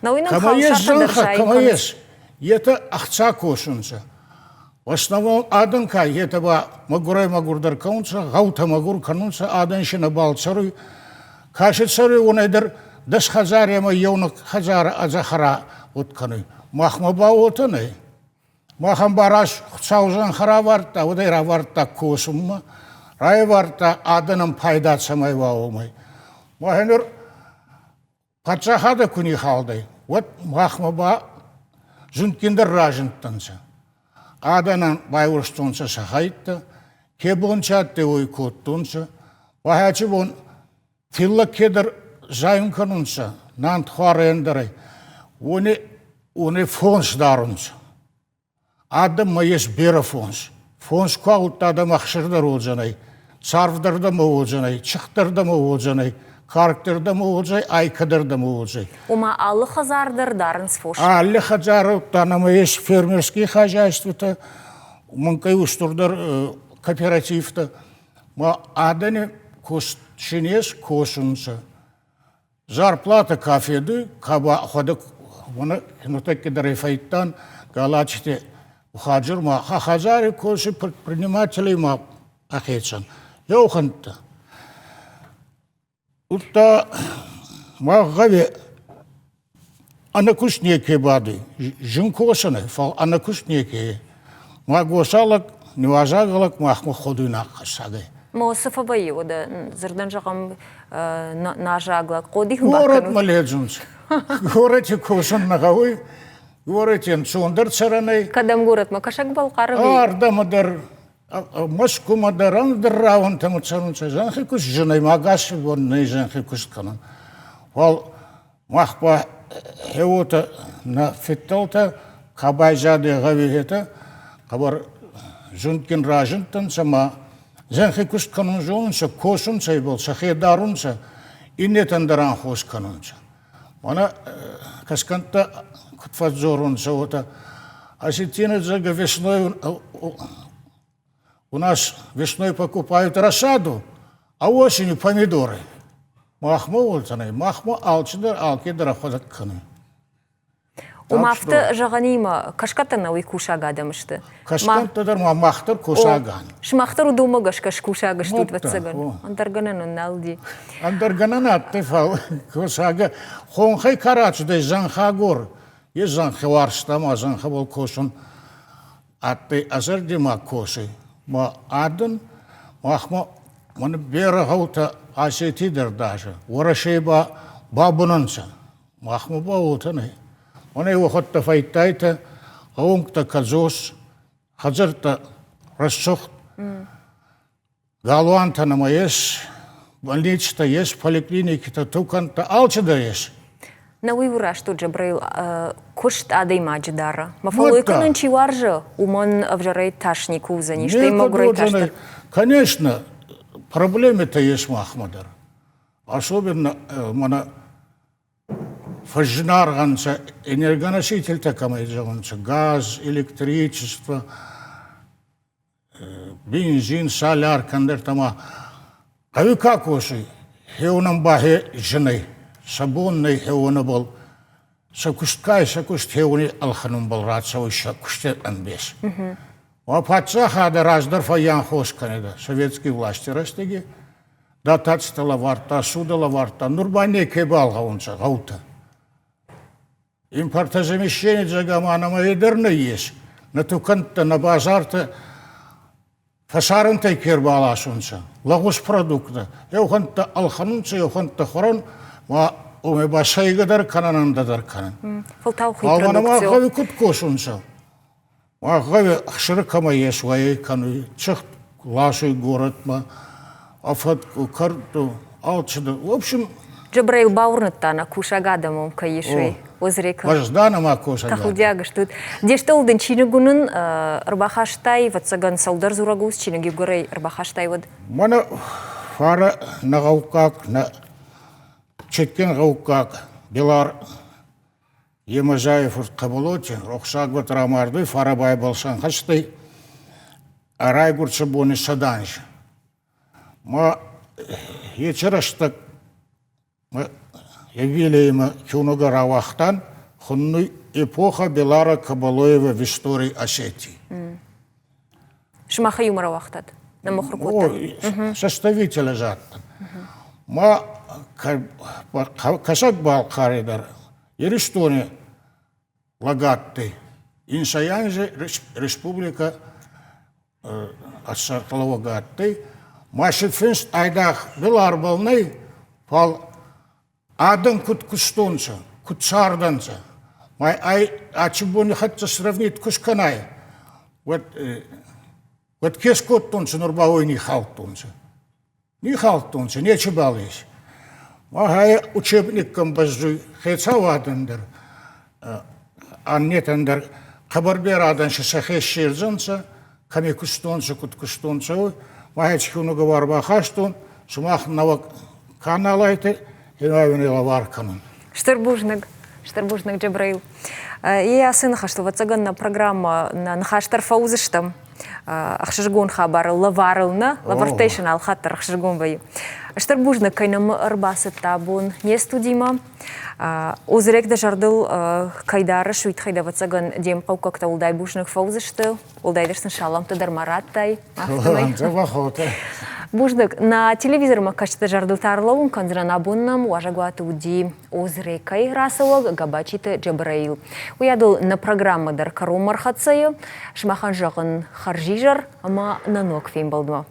Кӕмӕ ес зӕнхӕ, кӕмӕ ес, етӕ ӕхца косунцӕ. В основном адӕн ка, етӕ ба мӕгурӕй-мӕгурдӕр кӕунцӕ, гъӕутӕ мӕгур кӕнунцӕ, адӕн си нӕбал цӕруй. Ка си цӕруй, уонӕй дӕр дӕс хӕдзаремӕ еунӕг хӕдзарӕ ӕдзӕхӕра уод кӕнуй. Махмӕ ба уотӕ нӕй. Махӕн ба раз Хуцау зӕнхӕ равардта, уӕд ӕй равардта косунмӕ, райвардта адӕнӕн пайда цӕмӕй уа, уомӕй. Махӕн нур паддзахадӕ ку нихалдӕй, уӕд махмӕ ба зундгиндӕр разиндтӕнцӕ. Адӕнӕн байурстонцӕ сӕ хӕйттӕ, ке бон ци адтӕй, уой кодтонцӕ. Уӕхӕчи бон тиллӕг кедӕр зайун кӕнунцӕ, нантхуар ӕндӕрӕй, уони, уони фонс дарунцӕ. Адӕммӕ ес берӕ фонс. Фонс ку аудта адӕм ӕхсирдӕр уодзӕнӕй, царвдӕр дӕмӕ уодзӕнӕй, чихдӕр дӕмӕ уодзӕнӕй, каркдӕр дӕмӕ уодзӕй, айкӕдӕр дӕмӕ уодзӕй. Ома алы хӕдзар дӕр дарынц фос? Алы хӕдзары нӕмӕ ес фермерские хозяйствотӕ, мӕнкъӕй устурдӕр кооперативтӕ. Ма адӕни куст син ес косунцӕ. Зарплата ка федуй, ка ба ӕхуӕдӕг нуртӕкки дӕр ӕй фӕййидтан, Галачити Хаджир ма хӕдзари коси предпринимателей ма ӕхецӕн. Еухӕнттӕ. Удта мах гъӕуи ӕнӕкуст неке бадуй. Зин косӕн ӕй, фал ӕнӕкуст неке. Ма госалӕг, ниуазӕг махмӕ ходуйнаг хӕссаг ӕй. Мо цы фӕвӕййы уӕдӕ дзырдӕн зӕгъӕм назаг лӕг хъодих Горӕтмӕ ледзунцӕ. Горӕти косун нӕ гъӕуй. Горӕти ӕнцондӕр цӕрӕн ӕй. Кӕдӕм горӕтмӕ? Кӕсӕг-Балхъары? Ардӕмӕ дӕр, Мӕскумӕ дӕр ӕндӕр рауӕнтӕмӕ цӕрунцӕ. Зӕнхи куст зин ӕй, ма ӕгас бон нӕй зӕнхи куст кӕнун. Фал мах ба хеуотӕ нӕ фидтӕлтӕ ка байзадӕй гъӕуи етӕ хъӕбӕр зундгин разиндтӕнцӕ ма зӕнхи куст кӕнун зонунцӕ, косунцӕ ибӕл, сӕхе дарунцӕ, иннетӕн дӕр анхос кӕнунцӕ. Мӕнӕ кӕсгӕнттӕ куд фӕдздзорунцӕ, уотӕ осетины зӕгъгӕ весной у нас весной покупают рассаду, а осенью помидоры. Махмӕ уодзӕнӕй, махмӕ алчидӕр алкедӕр ӕхуӕдӕг кӕнуй. Уым афтӕ зӕгъӕнимӕ кӕсгӕттӕ нӕ уый кусӕг адӕм сты. Кӕсгӕнттӕ дӕр ма мах дӕр кусӕг ан. Сымах дӕр уыдонмӕ гӕсгӕ скусӕг стут, ӕвӕццӕгӕн. Ӕндӕр гӕнӕн уын нал уыди. Ӕндӕр гӕнӕн адтӕй, фал косагӕ хонхӕй ка рацудӕй зӕнхагор, е зӕнхи уарзта ма зӕнхӕбӕл косун адтӕй ӕ зӕрди ма косуй. Ма адӕн махмӕ мӕн берӕ гъӕутӕ Осетий дӕр даже, Уӕрӕсей ба бабун ӕнцӕ. Махмӕ ба уотӕ нӕй. Мӕнӕ уӕхуӕдтӕ фӕййидтайтӕ, гъӕунгтӕ кӕдзос, хӕдзӕрттӕ рӕсугъд, галуантӕ нӕмӕ ес, больництӕ ес, поликлиникитӕ, тукӕнттӕ, алцидӕр ес. Нӕ уый у раст у, Джабраил, куыст адӕймаджы дары. Мӕ фӕллой кӕнын чи уарзы, уымӕн ӕвзӕрӕй тас никуы уыдзӕни, стӕй мӕгуырӕй тас дӕр. Конечно, проблемӕтӕ ес махмӕ дӕр. Особенно мӕнӕ Фӕззынаргъ ӕнцӕ энергоносительтӕ кӕмӕй зӕгъунцӕ, газ, электричество, бензин, соляр, кӕндӕртӕ ма. Гъӕуи ка косуй, хеуонӕн ба хе зин ӕй, сӕ бон нӕй хеуонӕбӕл сӕ куст ка сӕ куст хеуони ӕлхӕнунбӕл рацӕуй сӕ кусти ӕмбес. Уа паддзахадӕ раздӕр фӕййанхос кӕнидӕ советский власти рӕстӕги, Датацтӕ лӕвардта, судӕ лӕвардта, нур ба некебал гъӕунцӕ гъӕутӕ. Импортозамещение зӕгъӕ ма нӕмӕ е дӕр нӕййес. Нӕ тукӕнттӕ, нӕ базартӕ фӕсарӕнтӕй ке рбаласунцӕ, лӕгъуз продукттӕ. Еухӕнттӕ ӕлхӕнунцӕ, еухӕнттӕ хуӕрун, ма уомӕй ба сӕйгӕ дӕр кӕнӕн, ӕндӕр дӕр кӕнӕн. Фӕлтау хи Фал ма нӕмӕ гъӕуи куд косунцӕ? Гъӕуи ӕхсӕры кӕмӕ ес, уӕй кӕнуй, цыхт ласуй горӕтмӕ, афӕткъуы, кӕрдту, алцыдӕр. В общем, Джабраил бауырныдта нӕ кусӕг адӕмон кӕй ис, уый. Озрекы. Уӕздан ӕмӕ кусӕг. Тӕхудиаг стут. Де стъол дын чиныг уынын ӕрбахастай, ӕвӕццӕгӕн, цӕуылдӕр дзурӕг ус чиныг иугӕрӕй ӕрбахастай, уӕд? Мӕнӕ фарӕ нӕ гъӕуккаг нӕ. Цитгин гъӕуккаг Билар Емӕзайи фурт Хъӕболоти рохсагвӕд рамардуй фарӕбайбӕл сӕнхӕстӕй ӕ райгурци бони сӕданзи. Ма еци рӕстӕг юбилеймӕ киунугӕ рауагътан, хуннуй «Эпоха Белара Кабалоева в истории Осетии». Сымахӕй иумӕ рауагътат? Ныммыхуыр кодтат? Составителя загътан. Ма Кӕсӕг-Балхъари дӕр Иристони лӕгӕдтӕй инсӕй анзи республикӕ сӕргълӕууӕг адтӕй. Ма си финст айдагъ Биларбӕл нӕй, фал адӕм куд кустонцӕ, куд цардӕнцӕ. Ма ай аци бони хӕццӕ сравнить ку скӕнай, уӕд уӕд ке скодтонцӕ, нур ба уой ниххаудтонцӕ. Ниххаудтонцӕ, нечибал ес. Ма хай учебниккӕн бӕззуй хецауадӕн дӕр, аннетӕн дӕр хъӕбӕр берӕ адӕн си сӕхе ссердзӕнцӕ, кӕми кустонцӕ, куд кустонцӕ, уой. Ма еци киунугӕ бахастон, сумах нӕуӕг канал айтӕ, хеуӕн лӕвар кӕнун. Стыр бузныг, стыр бузныг, Джабраил. Е ацы ныхӕстыл, ӕвӕццӕгӕн, нӕ программӕ нӕ ныхас дӕр фӕуыдзыстӕм. Ӕхсызгон хабарыл, лӕварыл нӕ, лӕвӕрттӕй сын алхатт дӕр ӕхсызгон вӕййы. Стыр бузныг, кӕй нӕм ӕрбацыдтӕ абон не студимӕ. Озырек дӕ зӕрдыл кӕй дарыс, уый тыххӕй дӕ, ӕвӕццӕгӕн, де мхъӕуккӕгтӕ уӕлдай бузныг фӕуыдзысты, уӕлдайдӕр сын саламтӕ дӕр ма радтай. Бузныг. Нӕ телевизормӕ кӕсджыты зӕрдыл та ӕрлӕууын кӕндзынӕн, абон нӕм уазӕгуаты уыди Озрекӕй рацӕуӕг Габачиты Джабраил. Уыйадыл нӕ программӕ дӕр кӕронмӕ ӕрхӕццӕ и. Сымахӕн зӕгъын хӕрзизӕр ӕмӕ нӕ ног фембӕлдмӕ.